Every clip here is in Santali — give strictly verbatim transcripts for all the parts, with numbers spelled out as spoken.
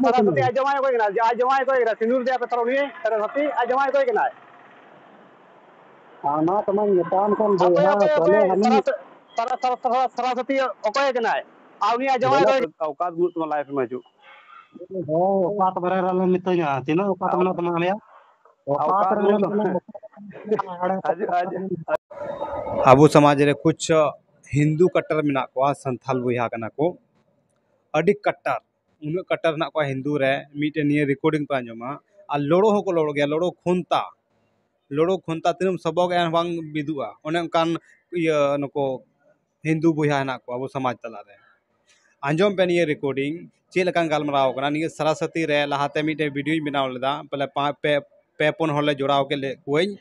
ᱥᱟᱨᱟᱥᱚᱛᱤ ᱟᱡ ᱡᱟᱶᱟᱭ ᱚᱠᱚᱭ ᱠᱟᱱᱟᱭ? ᱟᱡ ᱡᱟᱶᱟᱭ ᱚᱠᱚᱭ ᱠᱟᱱᱟᱭ? ᱥᱤᱸᱫᱩᱨ ᱫᱮᱭᱟ ᱯᱮ ᱛᱟᱦᱚᱞᱮ ᱩᱱᱤ ᱥᱟᱨᱟᱥᱚᱛᱤ ᱟᱡ ᱡᱟᱶᱟᱭ ᱚᱠᱚᱭ ᱠᱟᱱᱟᱭ? ᱚᱱᱟ ᱛᱚ ᱢᱟᱧ ᱢᱮᱛᱟᱢ ᱠᱟᱱ ᱦᱟᱯᱳᱭ, ᱵᱚᱭᱦᱟ, ᱦᱟᱯᱳᱭ, ᱛᱟᱦᱞᱮ ᱦᱟᱯᱳᱭ, ᱦᱟᱹᱱᱤ ᱥᱟᱨᱟ, ᱥᱟᱨᱟ, ᱥᱟᱨᱟ, ᱥᱟᱨᱟ, ᱥᱟᱨᱟᱥᱚᱛᱤ ᱚᱠᱚᱭ ᱠᱟᱱᱟᱭ? ᱟᱨ ᱩᱱᱤ ᱟᱡ ᱡᱟᱶᱟᱭ ᱵᱚᱞᱮ ᱚᱠᱚᱭ? ᱚᱠᱟ ᱵᱩᱛ ᱢᱟ ᱞᱟᱭᱤᱯᱷ ᱨᱮᱢ ᱦᱤᱡᱩᱜ᱾ ᱦᱮᱸ, ᱚᱠᱟ ᱛᱚ ᱵᱟᱨᱭᱟ ᱨᱮ ᱟᱞᱚᱢ ᱢᱤᱛᱟᱹᱧᱟ, ᱛᱤᱱᱟᱹᱜ ᱚᱠᱟ ᱛᱚ ᱟᱨ ᱢᱮᱱᱟᱜ ᱛᱟᱢᱟ ᱟᱢᱭᱟ? ᱚᱠᱟ ᱚᱠᱟ ᱛᱚ ᱵᱩᱛ? ᱢᱮᱱᱟᱜ ᱛᱟᱢᱟ? ᱦᱤᱡᱩᱜ, ᱦᱤᱡᱩᱜ᱾ ᱟᱵᱚ ᱥᱚᱢᱟᱡᱽ ᱨᱮ ᱠᱩᱪ ᱦᱤᱱᱫᱩ ᱠᱟᱴᱴᱟᱨ ᱢᱮᱱᱟᱜ ᱠᱚᱣᱟ, ᱥᱟᱱᱛᱷᱟᱞ ᱵᱚᱭᱦᱟ ᱠᱟᱱᱟ ᱠᱚ, ᱟᱹᱰᱤ ᱠᱟᱴᱴᱟᱨ, ᱩᱱᱟᱹᱜ ᱠᱟᱴᱴᱟᱨ ᱦᱮᱱᱟᱜ ᱠᱚᱣᱟ ᱦᱤᱱᱫᱩ ᱨᱮ, ᱢᱤᱫᱴᱮᱱ ᱱᱤᱭᱟᱹ ᱨᱮᱠᱚᱨᱰᱤᱝ ᱯᱮ ᱟᱸᱡᱚᱢᱟ, ᱟᱨ ᱞᱚᱲᱚ ᱦᱚᱸᱠᱚ ᱞᱚᱲᱚ ᱜᱮᱭᱟ, ᱞᱚᱲᱚ ᱠᱷᱩᱱᱛᱟ, ᱞᱚᱲᱚ ᱠᱷᱩᱱᱛᱟ ᱛᱤᱱᱟᱹᱜ ᱮᱢ ᱥᱚᱵᱚᱜ ᱮᱱ ᱵᱟᱝ ᱵᱤᱫᱩᱜᱼᱟ, ᱚᱱᱮ ᱚᱱᱠᱟᱱ ᱤᱭᱟᱹ ᱱᱩᱠᱩ ᱦᱤᱱᱫᱩ ᱵᱚᱭᱦᱟ ᱦᱮᱱᱟᱜ ᱠᱚᱣᱟ ᱟᱵᱚ ᱥᱚᱢᱟᱡᱽ ᱛᱟᱞᱟᱨᱮ᱾ ᱟᱸᱡᱚᱢ ᱯᱮ ᱱᱤᱭᱟᱹ ᱨᱮᱠᱚᱨᱰᱤᱝ, ᱪᱮᱫ ᱞᱮᱠᱟᱱ ᱜᱟᱞᱢᱟᱨᱟᱣ ᱠᱟᱱᱟ᱾ ᱱᱤᱭᱟᱹ ᱥᱟᱨᱟᱥᱟᱛᱤ ᱨᱮ ᱞᱟᱦᱟᱛᱮ ᱢᱤᱫᱴᱮᱱ ᱵᱷᱤᱰᱤᱭᱳᱧ ᱵᱮᱱᱟᱣ ᱞᱮᱫᱟ, ᱵᱚᱞᱮ ᱯᱟ-, ᱯᱮ, ᱯᱮ ᱯᱩᱱ ᱦᱚᱲ ᱞᱮ ᱡᱚᱲᱟᱣ ᱠᱮᱫ ᱞᱮᱫ ᱠᱚᱣᱟᱧ,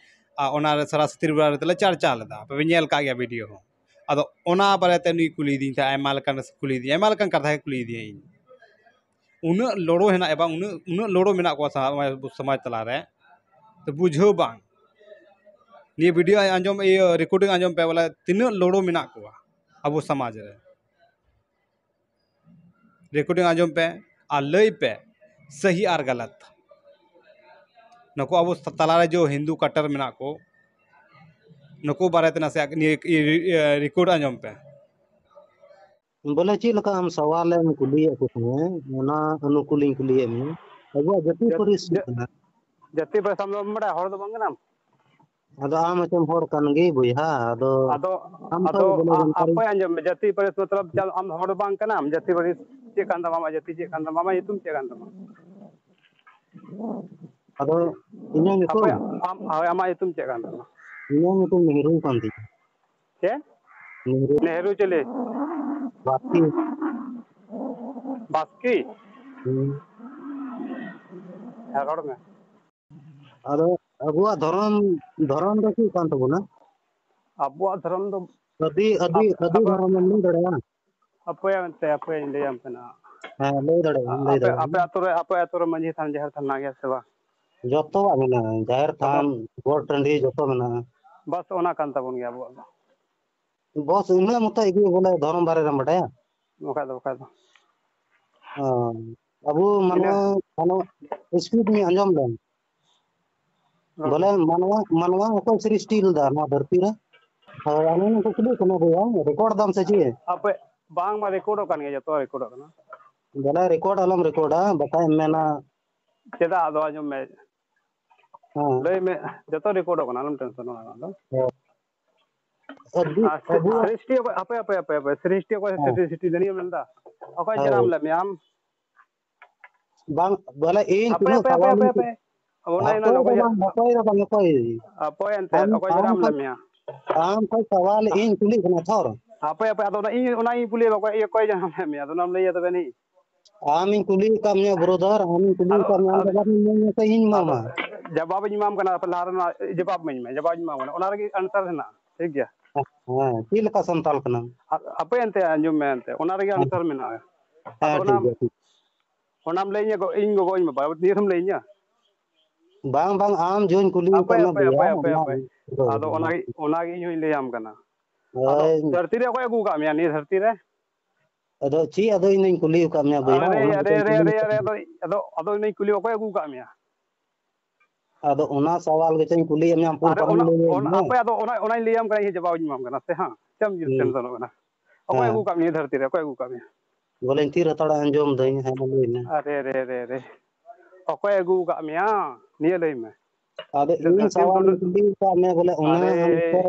ᱟᱨ ᱚᱱᱟ ᱨᱮ ᱥᱟᱨᱟᱥᱟᱛᱤ ᱵᱟᱨᱮ ᱛᱮᱞᱮ ᱪᱟᱨᱪᱟ ᱞᱮᱫᱟ, ᱟᱯᱮ ᱯᱮ ᱧᱮᱞ ᱠᱟᱜ ᱜᱮᱭᱟ ᱵᱷᱤᱰᱤᱭᱳ ᱦᱚᱸ᱾ ᱟᱫᱚ ᱚᱱᱟ ᱵᱟᱨᱮᱛᱮ ᱱᱩᱭ ᱠᱩᱞᱤᱭᱮᱫᱤᱧ ᱛᱟᱦᱮᱸᱫ, ᱟᱭᱢᱟ ᱞᱮᱠᱟᱱ ᱠᱩᱞᱤᱭᱮᱫᱤᱧ, ᱟᱭᱢᱟ ᱞᱮᱠᱟᱱ ᱠᱟᱛᱷᱟ ᱜᱮ ᱠᱩᱞᱤᱭᱮᱫᱤᱧᱟ ᱤᱧ᱾ ᱩᱱᱟᱹᱜ ᱞᱚᱲᱚ ᱦᱮᱱᱟᱜ, ᱮᱵᱚᱝ ᱩᱱᱟᱹᱜ, ᱩᱱᱟᱹᱜ ᱞᱚᱲᱚ ᱢᱮᱱᱟᱜ ᱠᱚᱣᱟ ᱥᱟ-, ᱥᱚᱢᱟᱡᱽ ᱛᱟᱞᱟᱨᱮ, ᱛᱚ ᱵᱩᱡᱷᱟᱹᱣ ᱵᱟᱝ᱾ ᱱᱤᱭᱟᱹ ᱵᱷᱤᱰᱤᱭᱳ ᱟᱸᱡᱚᱢ, ᱤᱭᱟᱹ ᱨᱮᱠᱚᱨᱰᱤᱝ ᱟᱸᱡᱚᱢ ᱯᱮ, ᱵᱚᱞᱮ ᱛᱤᱱᱟᱹᱜ ᱞᱚᱲᱚ ᱢᱮᱱᱟᱜ ᱠᱚᱣᱟ ᱟᱵᱚ ᱥᱚᱢᱟᱡᱽ ᱨᱮ᱾ ᱨᱮᱠᱚᱨᱰᱤᱝ ᱟᱸᱡᱚᱢ ᱯᱮ ᱟᱨ ᱞᱟᱹᱭ ᱯᱮ ᱥᱟᱹᱦᱤ ᱟᱨ ᱜᱟᱞᱟᱛ᱾ ᱱᱩᱠᱩ ᱟᱵᱚ ᱛᱟᱞᱟᱨᱮ ᱡᱮ ᱦᱤᱱᱫᱩ ᱠᱟᱴᱟᱨ ᱢᱮᱱᱟᱜ ᱠᱚ, ᱱᱩᱠᱩ ᱵᱟᱨᱮᱛᱮ ᱱᱟᱥᱮᱭᱟᱜ ᱱᱤᱭᱟᱹ ᱨᱮᱠᱚᱨᱰ ᱟᱸᱡᱚᱢ ᱯᱮ᱾ ᱵᱚᱞᱮ ᱪᱮᱫ ᱞᱮᱠᱟ ᱟᱢ ᱥᱟᱣᱟᱞ ᱮᱢ ᱠᱩᱞᱤᱭᱮᱫ ᱠᱚ ᱛᱟᱦᱮᱸᱫ, ᱚᱱᱟ ᱚᱱᱩᱠᱩᱞᱤᱧ ᱠᱩᱞᱤᱭᱮᱫ ᱢᱮᱭᱟ᱾ ᱟᱵᱚᱣᱟᱜ ᱡᱟᱹᱛᱤ ᱡᱟᱹ-, ᱯᱟᱹᱨᱤᱥ ᱪᱮᱫ ᱡᱟᱹ-, ᱠᱟᱱᱟ? ᱡᱟᱹᱛᱤ ᱯᱟᱹᱨᱤᱥ ᱟᱢ ᱫᱚ ᱵᱟᱲᱟᱭᱟ, ᱦᱚᱲ ᱫᱚ ᱵᱟᱝ ᱠᱟᱱᱟᱢ? ᱟᱫᱚ ᱟᱢ ᱦᱚᱪᱚᱢ ᱦᱚᱲ ᱠᱟᱱ ᱜᱮ ᱵᱚᱭᱦᱟ, ᱟᱫᱚ ᱟᱫᱚ, ᱟᱢ ᱠᱷᱚᱡ ᱟᱫᱚ, ᱵᱚᱞᱮ ᱟ-, ᱡᱟᱱᱠᱟᱨᱤ ᱦᱟᱯᱳᱭ ᱟᱸᱡᱚᱢ ᱢᱮ, ᱡᱟᱹᱛᱤ ᱯᱟᱹᱨᱤᱥ ᱢᱚᱛᱞᱚᱵ ᱪᱮᱫ, ᱟᱢ ᱦᱚᱲ ᱵᱟᱝ ᱠᱟᱱᱟᱢ? ᱡᱟᱹᱛᱤ ᱯᱟᱹᱨᱤᱥ ᱪᱮᱫ ᱠᱟᱱ ᱛᱟᱢᱟ? ᱟᱢᱟᱜ ᱡᱟᱹᱛᱤ ᱪᱮᱫ ᱠᱟᱱ ᱛᱟᱢᱟ? ᱟᱢᱟᱜ ᱧᱩᱛᱩᱢ ᱪᱮᱫ ᱠᱟᱱ ᱛᱟᱢᱟ? ᱟᱫᱚ ᱤᱧᱟᱹᱜ ᱧᱩᱛᱩᱢ? ᱦᱟᱯᱳᱭ, ᱟᱢ, ᱦᱳᱭ, ᱟᱢᱟᱜ ᱧᱩᱛᱩᱢ ᱪᱮᱫ ᱠᱟᱱ ᱛᱟᱢᱟ? ᱤᱧᱟᱹᱜ ᱧᱩᱛᱩᱢ ᱱᱮᱦᱨᱩ ᱠᱟᱱ ᱛᱤᱧᱟ᱾ ᱪᱮᱫ? ᱱᱮᱦᱨᱩ᱾ ᱱᱮᱦᱨᱩ ᱪᱤᱞᱤ? ᱵᱟᱥᱠᱮ᱾ ᱵᱟᱥᱠᱮ? ᱦᱩᱸ᱾ ᱦᱮᱸ, ᱨᱚᱲ ᱢᱮ᱾ ᱟᱫᱚ ᱟᱵᱚᱣᱟᱜ ᱫᱷᱚᱨᱚᱢ, ᱫᱷᱚᱨᱚᱢ ᱫᱚ ᱪᱮᱫ ᱠᱟᱱ ᱛᱟᱵᱚᱱᱟ? ᱟᱵᱚᱣᱟᱜ ᱫᱷᱚᱨᱚᱢ ᱫᱚ ᱟᱹᱫᱤ, ᱟᱹᱫᱤ, ᱟᱵ-, ᱟᱹᱫᱤ ᱟᱵᱚ ᱫᱷᱚᱨᱚᱢ ᱮᱢ ᱞᱟᱹᱭ ᱫᱟᱲᱮᱭᱟᱜᱼᱟ? ᱦᱟᱯᱳᱭᱟ ᱢᱮᱱᱛᱮ, ᱦᱟᱯᱳᱭᱟᱧ ᱞᱟᱹᱭᱟᱢ ᱠᱟᱱᱟ᱾ ᱦᱮᱸ, ᱞᱟᱹᱭ ᱫᱟᱲᱮᱭᱟᱜᱼᱟ, ᱞᱟᱹᱭ ᱟᱯᱮ, ᱫᱟᱲᱮᱭᱟᱜᱼᱟ᱾ ᱟᱯᱮ ᱟᱹᱛᱩ ᱨᱮ, ᱟᱯᱮ ᱟᱹᱛᱩ ᱨᱮ ᱢᱟᱹᱡᱷᱤ ᱛᱷᱟᱱ, ᱡᱟᱦᱮᱨ ᱛᱷᱟᱱ ᱢᱮᱱᱟᱜ ᱜᱮᱭᱟ ᱥᱮ ᱵᱟᱝ? ᱡᱚᱛᱚᱣᱟᱜ ᱢᱮᱱᱟᱜᱼᱟ, ᱡᱟᱦᱮᱨ ᱟᱫᱚ ᱛᱷᱟᱱ, ᱜᱚᱴ ᱴᱟᱺᱰᱤ ᱡᱚᱛᱚ ᱢᱮᱱᱟᱜᱼᱟ᱾ ᱵᱟᱥ, ᱚᱱᱟ ᱠᱟᱱ ᱛᱟᱵᱚᱱ ᱜᱮᱭᱟ ᱟᱵᱚᱣᱟᱜ ᱫᱚ᱾ ᱵᱚᱥ, ᱤᱱᱟᱹᱜ ᱢᱚᱛᱚ ᱜᱮ ᱵᱚᱞᱮ ᱫᱷᱚᱨᱚᱢ ᱵᱟᱨᱮ ᱨᱮᱢ ᱵᱟᱰᱟᱭᱟ? ᱵᱟᱠᱷᱟᱡ ᱫᱚ, ᱵᱟᱠᱷᱟᱡ ᱫᱚ᱾ ᱚ᱾ ᱟᱵᱚ ᱢᱟᱱᱣᱟ, ᱤᱱᱟᱹ ᱢᱟᱱᱣᱟ, speed ᱧᱚᱜ ᱟᱸᱡᱚᱢ ᱞᱮᱢ᱾ ᱦᱚᱸ᱾ ᱵᱚᱞᱮ ᱢᱟᱱᱣᱟ, ᱢᱟᱱᱣᱟ ᱚᱠᱚᱭ ᱥᱨᱤᱥᱴᱤ ᱞᱮᱫᱟ ᱱᱚᱣᱟ ᱫᱷᱟᱹᱨᱛᱤ ᱨᱮ? ᱦᱳᱭ, ᱟᱹᱞᱤᱧ ᱠᱩᱠᱞᱤ ᱠᱟᱱᱟ ᱵᱚᱭᱦᱟ, record ᱫᱟᱢ ᱥᱮ ᱪᱮᱫ? ᱦᱟᱯᱮ, ᱵᱟᱝ, ᱵᱟᱝ, recordᱚᱜ ᱠᱟᱱ ᱜᱮᱭᱟ, ᱡᱚᱛᱚ recordᱚᱜ ᱠᱟᱱᱟ᱾ ᱵᱚᱞᱮ record ᱟᱞᱚᱢ recordᱟ, ᱵᱟᱠᱷᱟᱡ ᱮᱢ ᱢᱮᱱᱟ᱾ ᱪᱮᱫᱟᱜ ᱟᱫᱚ ᱟᱸᱡᱚᱢ ᱢᱮ᱾ ᱦᱮᱸ᱾ ᱞᱟᱹᱭ ᱢᱮ, ᱡᱚᱛᱚ recordᱚᱜ ᱠᱟᱱᱟ, ᱟᱞᱚᱢ tensionᱚᱜᱼᱟ ᱚᱱᱟ ᱫᱚ᱾ ᱦᱮᱸ᱾ ᱟᱹᱵᱩ-, ᱟᱨ ᱥᱨᱤ-, ᱟᱹᱵᱩᱣᱟᱜ ᱥᱨᱤᱥᱴᱤ ᱚᱠᱚᱭ, ᱦᱟᱯᱮ, ᱦᱟᱯᱮ, ᱦᱟᱯᱮ, ᱦᱟᱯᱮ, ᱥᱨᱤᱥᱴᱤ ᱚᱠᱚᱭ ᱦᱮᱸ᱾ ᱥᱨᱤᱥᱴᱤ ᱡᱟᱹᱱᱤᱡ ᱮᱢ ᱢᱮᱱᱫᱟ? ᱚᱠᱚᱭ ᱦᱳᱭ᱾ ᱡᱟᱱᱟᱢ ᱞᱮᱫ ᱢᱮᱭᱟ ᱟᱢ? ᱵᱟᱝ, ᱵᱚᱞᱮ ᱤᱧ ᱦᱟᱯᱮ, ᱠᱩᱞᱤ ᱦᱟᱯᱮ, ᱦᱟᱯᱮ, ᱥᱟᱣᱟᱞ ᱦᱟᱯᱮ, ᱤᱧ ᱦᱟᱯᱮ᱾ ᱚᱱᱟ ᱦᱟᱯᱚᱭ ᱤᱧ ᱫᱚ ᱵᱟᱝ, ᱦᱟᱯᱚᱭ ᱫᱚ ᱵᱟᱝ, ᱦᱟᱯᱚᱭ᱾ ᱦᱟᱯᱚᱭ ᱮᱱᱛᱮ, ᱟᱢ, ᱚᱠᱚᱭ ᱟᱢ ᱡᱟᱱᱟᱢ ᱠᱷᱚᱡ, ᱞᱮᱫ ᱢᱮᱭᱟ? ᱟᱢ ᱠᱷᱚᱡ ᱥᱟᱣᱟᱞ ᱤᱧ ᱠᱩᱞᱤ ᱠᱟᱱᱟ ᱛᱷᱚᱨ᱾ ᱦᱟᱯᱮ, ᱦᱟᱯᱮ, ᱟᱫᱚ ᱚᱱᱟ ᱤᱧ, ᱚᱱᱟ ᱤᱧ ᱠᱩᱞᱤᱭᱮᱫ ᱢᱮᱭᱟ, ᱚᱠᱚᱭ, ᱤᱭᱟᱹ, ᱚᱠᱚᱭ ᱡᱟᱱᱟᱢ ᱞᱮᱫ ᱢᱮᱭᱟ? ᱟᱫᱚ ᱚᱱᱟᱢ ᱞᱟᱹᱭᱟ ᱛᱚᱵᱮ ᱱᱤ᱾ ᱟᱢᱤᱧ ᱠᱩᱞᱤ ᱟᱠᱟᱫ ᱢᱮᱭᱟ brother, ᱟᱢᱤᱧ ᱠᱩᱞᱤ ᱟᱫᱚ, ᱟᱠᱟᱫ ᱢᱮᱭᱟ, ᱟᱢ ᱟᱫᱚ, ᱡᱟᱵᱟᱵ ᱤᱧ ᱮᱢᱟᱢᱟ᱾ ᱟᱫᱚ ᱡᱟᱵᱟᱵ ᱤᱧ ᱮᱢᱟᱢ ᱠᱟᱱᱟ, ᱟᱯᱮ ᱞᱟᱦᱟ ᱨᱮᱱᱟᱜ ᱡᱟᱵᱟᱵ ᱤᱢᱟᱹᱧ ᱢᱮ, ᱡᱟᱵᱟᱵ ᱤᱧ ᱮᱢᱟᱢ ᱠᱟᱱᱟ, ᱚᱱᱟ ᱨᱮᱜᱮ answer ᱦᱮᱱᱟᱜᱼᱟ, ᱴᱷᱤᱠ ᱜᱮᱭᱟ? ᱦᱮᱸ, ᱪᱮᱫ ᱞᱮᱠᱟ ᱥᱟᱱᱛᱟᱲ ᱠᱟᱱᱟᱢ? ᱟ-, ᱦᱟᱯᱮ ᱮᱱᱛᱮ ᱟᱸᱡᱚᱢ ᱢᱮ ᱮᱱᱛᱮ, ᱚᱱᱟ ᱨᱮᱜᱮ ᱦᱮᱸ᱾ answer ᱢᱮᱱᱟᱜᱼᱟ᱾ ᱦᱮᱸ, ᱟᱫᱚ ᱚᱱᱟ, ᱴᱷᱤᱠ ᱜᱮᱭᱟ, ᱴᱷᱤᱠ᱾ ᱚᱱᱟᱢ ᱞᱟᱹᱭᱟᱹᱧᱟ ᱜᱚ-, ᱤᱧ ᱜᱚᱜᱚ, ᱤᱧ ᱵᱟᱵᱟ, ᱱᱤᱭᱟᱹ ᱫᱚᱢ ᱞᱟᱹᱭᱟᱹᱧᱟ? ᱵᱟᱝ, ᱵᱟᱝ, ᱟᱢ ᱡᱚᱧ ᱠᱩᱞᱤ ᱦᱟᱯᱮ, ᱠᱟᱱᱟ ᱦᱟᱯᱮ, ᱵᱚᱭᱦᱟ, ᱦᱟᱯᱮ, ᱦᱟᱯᱮ, ᱚᱱᱟ ᱦᱟᱯᱮ᱾ ᱟᱫᱚ ᱚᱱᱟ ᱜᱮ, ᱚᱱᱟ ᱜᱮ ᱤᱧ ᱦᱚᱧ ᱞᱟᱹᱭᱟᱢ ᱠᱟᱱᱟ᱾ ᱟᱫᱚ ᱦᱳᱭ᱾ ᱫᱷᱟᱹᱨᱛᱤ ᱨᱮ ᱚᱠᱚᱭ ᱟᱹᱜᱩ ᱟᱠᱟᱫ ᱢᱮᱭᱟ ᱱᱤᱭᱟᱹ ᱫᱷᱟᱹᱨᱛᱤ ᱨᱮ? ᱟᱫᱚ ᱪᱮᱫ ᱟᱫᱚ ᱤᱧ ᱫᱚᱧ ᱠᱩᱞᱤ ᱟᱠᱟᱫ ᱢᱮᱭᱟ ᱵᱚᱭᱦᱟ, ᱟᱨᱮ, ᱚᱱᱟ ᱟᱨᱮ, ᱜᱮᱛᱚᱧ ᱟᱨᱮ, ᱠᱩᱞᱤ ᱟᱨᱮ, ᱟᱠᱟᱫ ᱟᱨᱮ, ᱢᱮᱭᱟ᱾ ᱟᱫᱚ, ᱟᱫᱚ, ᱟᱫᱚ ᱤᱧ ᱫᱚᱧ ᱠᱩᱞᱤ, ᱚᱠᱚᱭ ᱟᱹᱜᱩ ᱟᱠᱟᱫ ᱢᱮᱭᱟ? ᱟᱫᱚ ᱚᱱᱟ ᱥᱟᱣᱟᱞ ᱜᱮᱪᱚᱧ ᱠᱩᱞᱤᱭᱮᱫ ᱢᱮᱭᱟ, ᱯᱩᱨ ᱟᱨᱮ, ᱯᱟᱨᱚᱢ ᱚᱱᱟ, ᱞᱟᱹᱭ ᱟᱹᱧ ᱚᱱᱟ, ᱢᱮ᱾ ᱦᱟᱯᱮ, ᱟᱫᱚ ᱚᱱᱟ, ᱚᱱᱟᱧ ᱞᱟᱹᱭᱟᱢ ᱠᱟᱱᱟ, ᱤᱧ ᱡᱟᱵᱟᱵ ᱤᱧ ᱮᱢᱟᱢ ᱠᱟᱱᱟ, ᱥᱮ ᱦᱟᱸᱜ? ᱪᱮᱫ ᱮᱢ ᱦᱩᱸ᱾ tensionᱚᱜ ᱠᱟᱱᱟ? ᱚᱠᱚᱭ ᱦᱮᱸ᱾ ᱟᱹᱜᱩ ᱟᱠᱟᱫ ᱢᱮᱭᱟ ᱱᱤᱭᱟᱹ ᱫᱷᱟᱹᱨᱛᱤ ᱨᱮ? ᱚᱠᱚᱭ ᱟᱹᱜᱩ ᱟᱠᱟᱫ ᱢᱮᱭᱟ? ᱵᱚᱞᱮᱧ ᱛᱷᱤᱨ ᱦᱟᱛᱟᱲᱟ, ᱟᱸᱡᱚᱢ ᱫᱟᱹᱧ, ᱦᱮᱸ, ᱢᱟ ᱞᱟᱹᱭ ᱢᱮ᱾ ᱟᱨᱮ, ᱨᱮ, ᱨᱮ, ᱨᱮ᱾ ᱚᱠᱚᱭ ᱟᱹᱜᱩ ᱟᱠᱟᱫ ᱢᱮᱭᱟ? ᱱᱤᱭᱟᱹ ᱞᱟᱹᱭ ᱢᱮ᱾ ᱟᱫᱚ ᱤᱧ ᱫᱷᱟᱹᱨᱛᱤ ᱥᱟᱣᱟᱞ ᱤᱧ ᱴᱩᱰᱩ-, ᱠᱩᱞᱤ ᱟᱠᱟᱫ ᱢᱮᱭᱟ, ᱵᱚᱞᱮ ᱚᱱᱟ ᱟᱨᱮ᱾ answer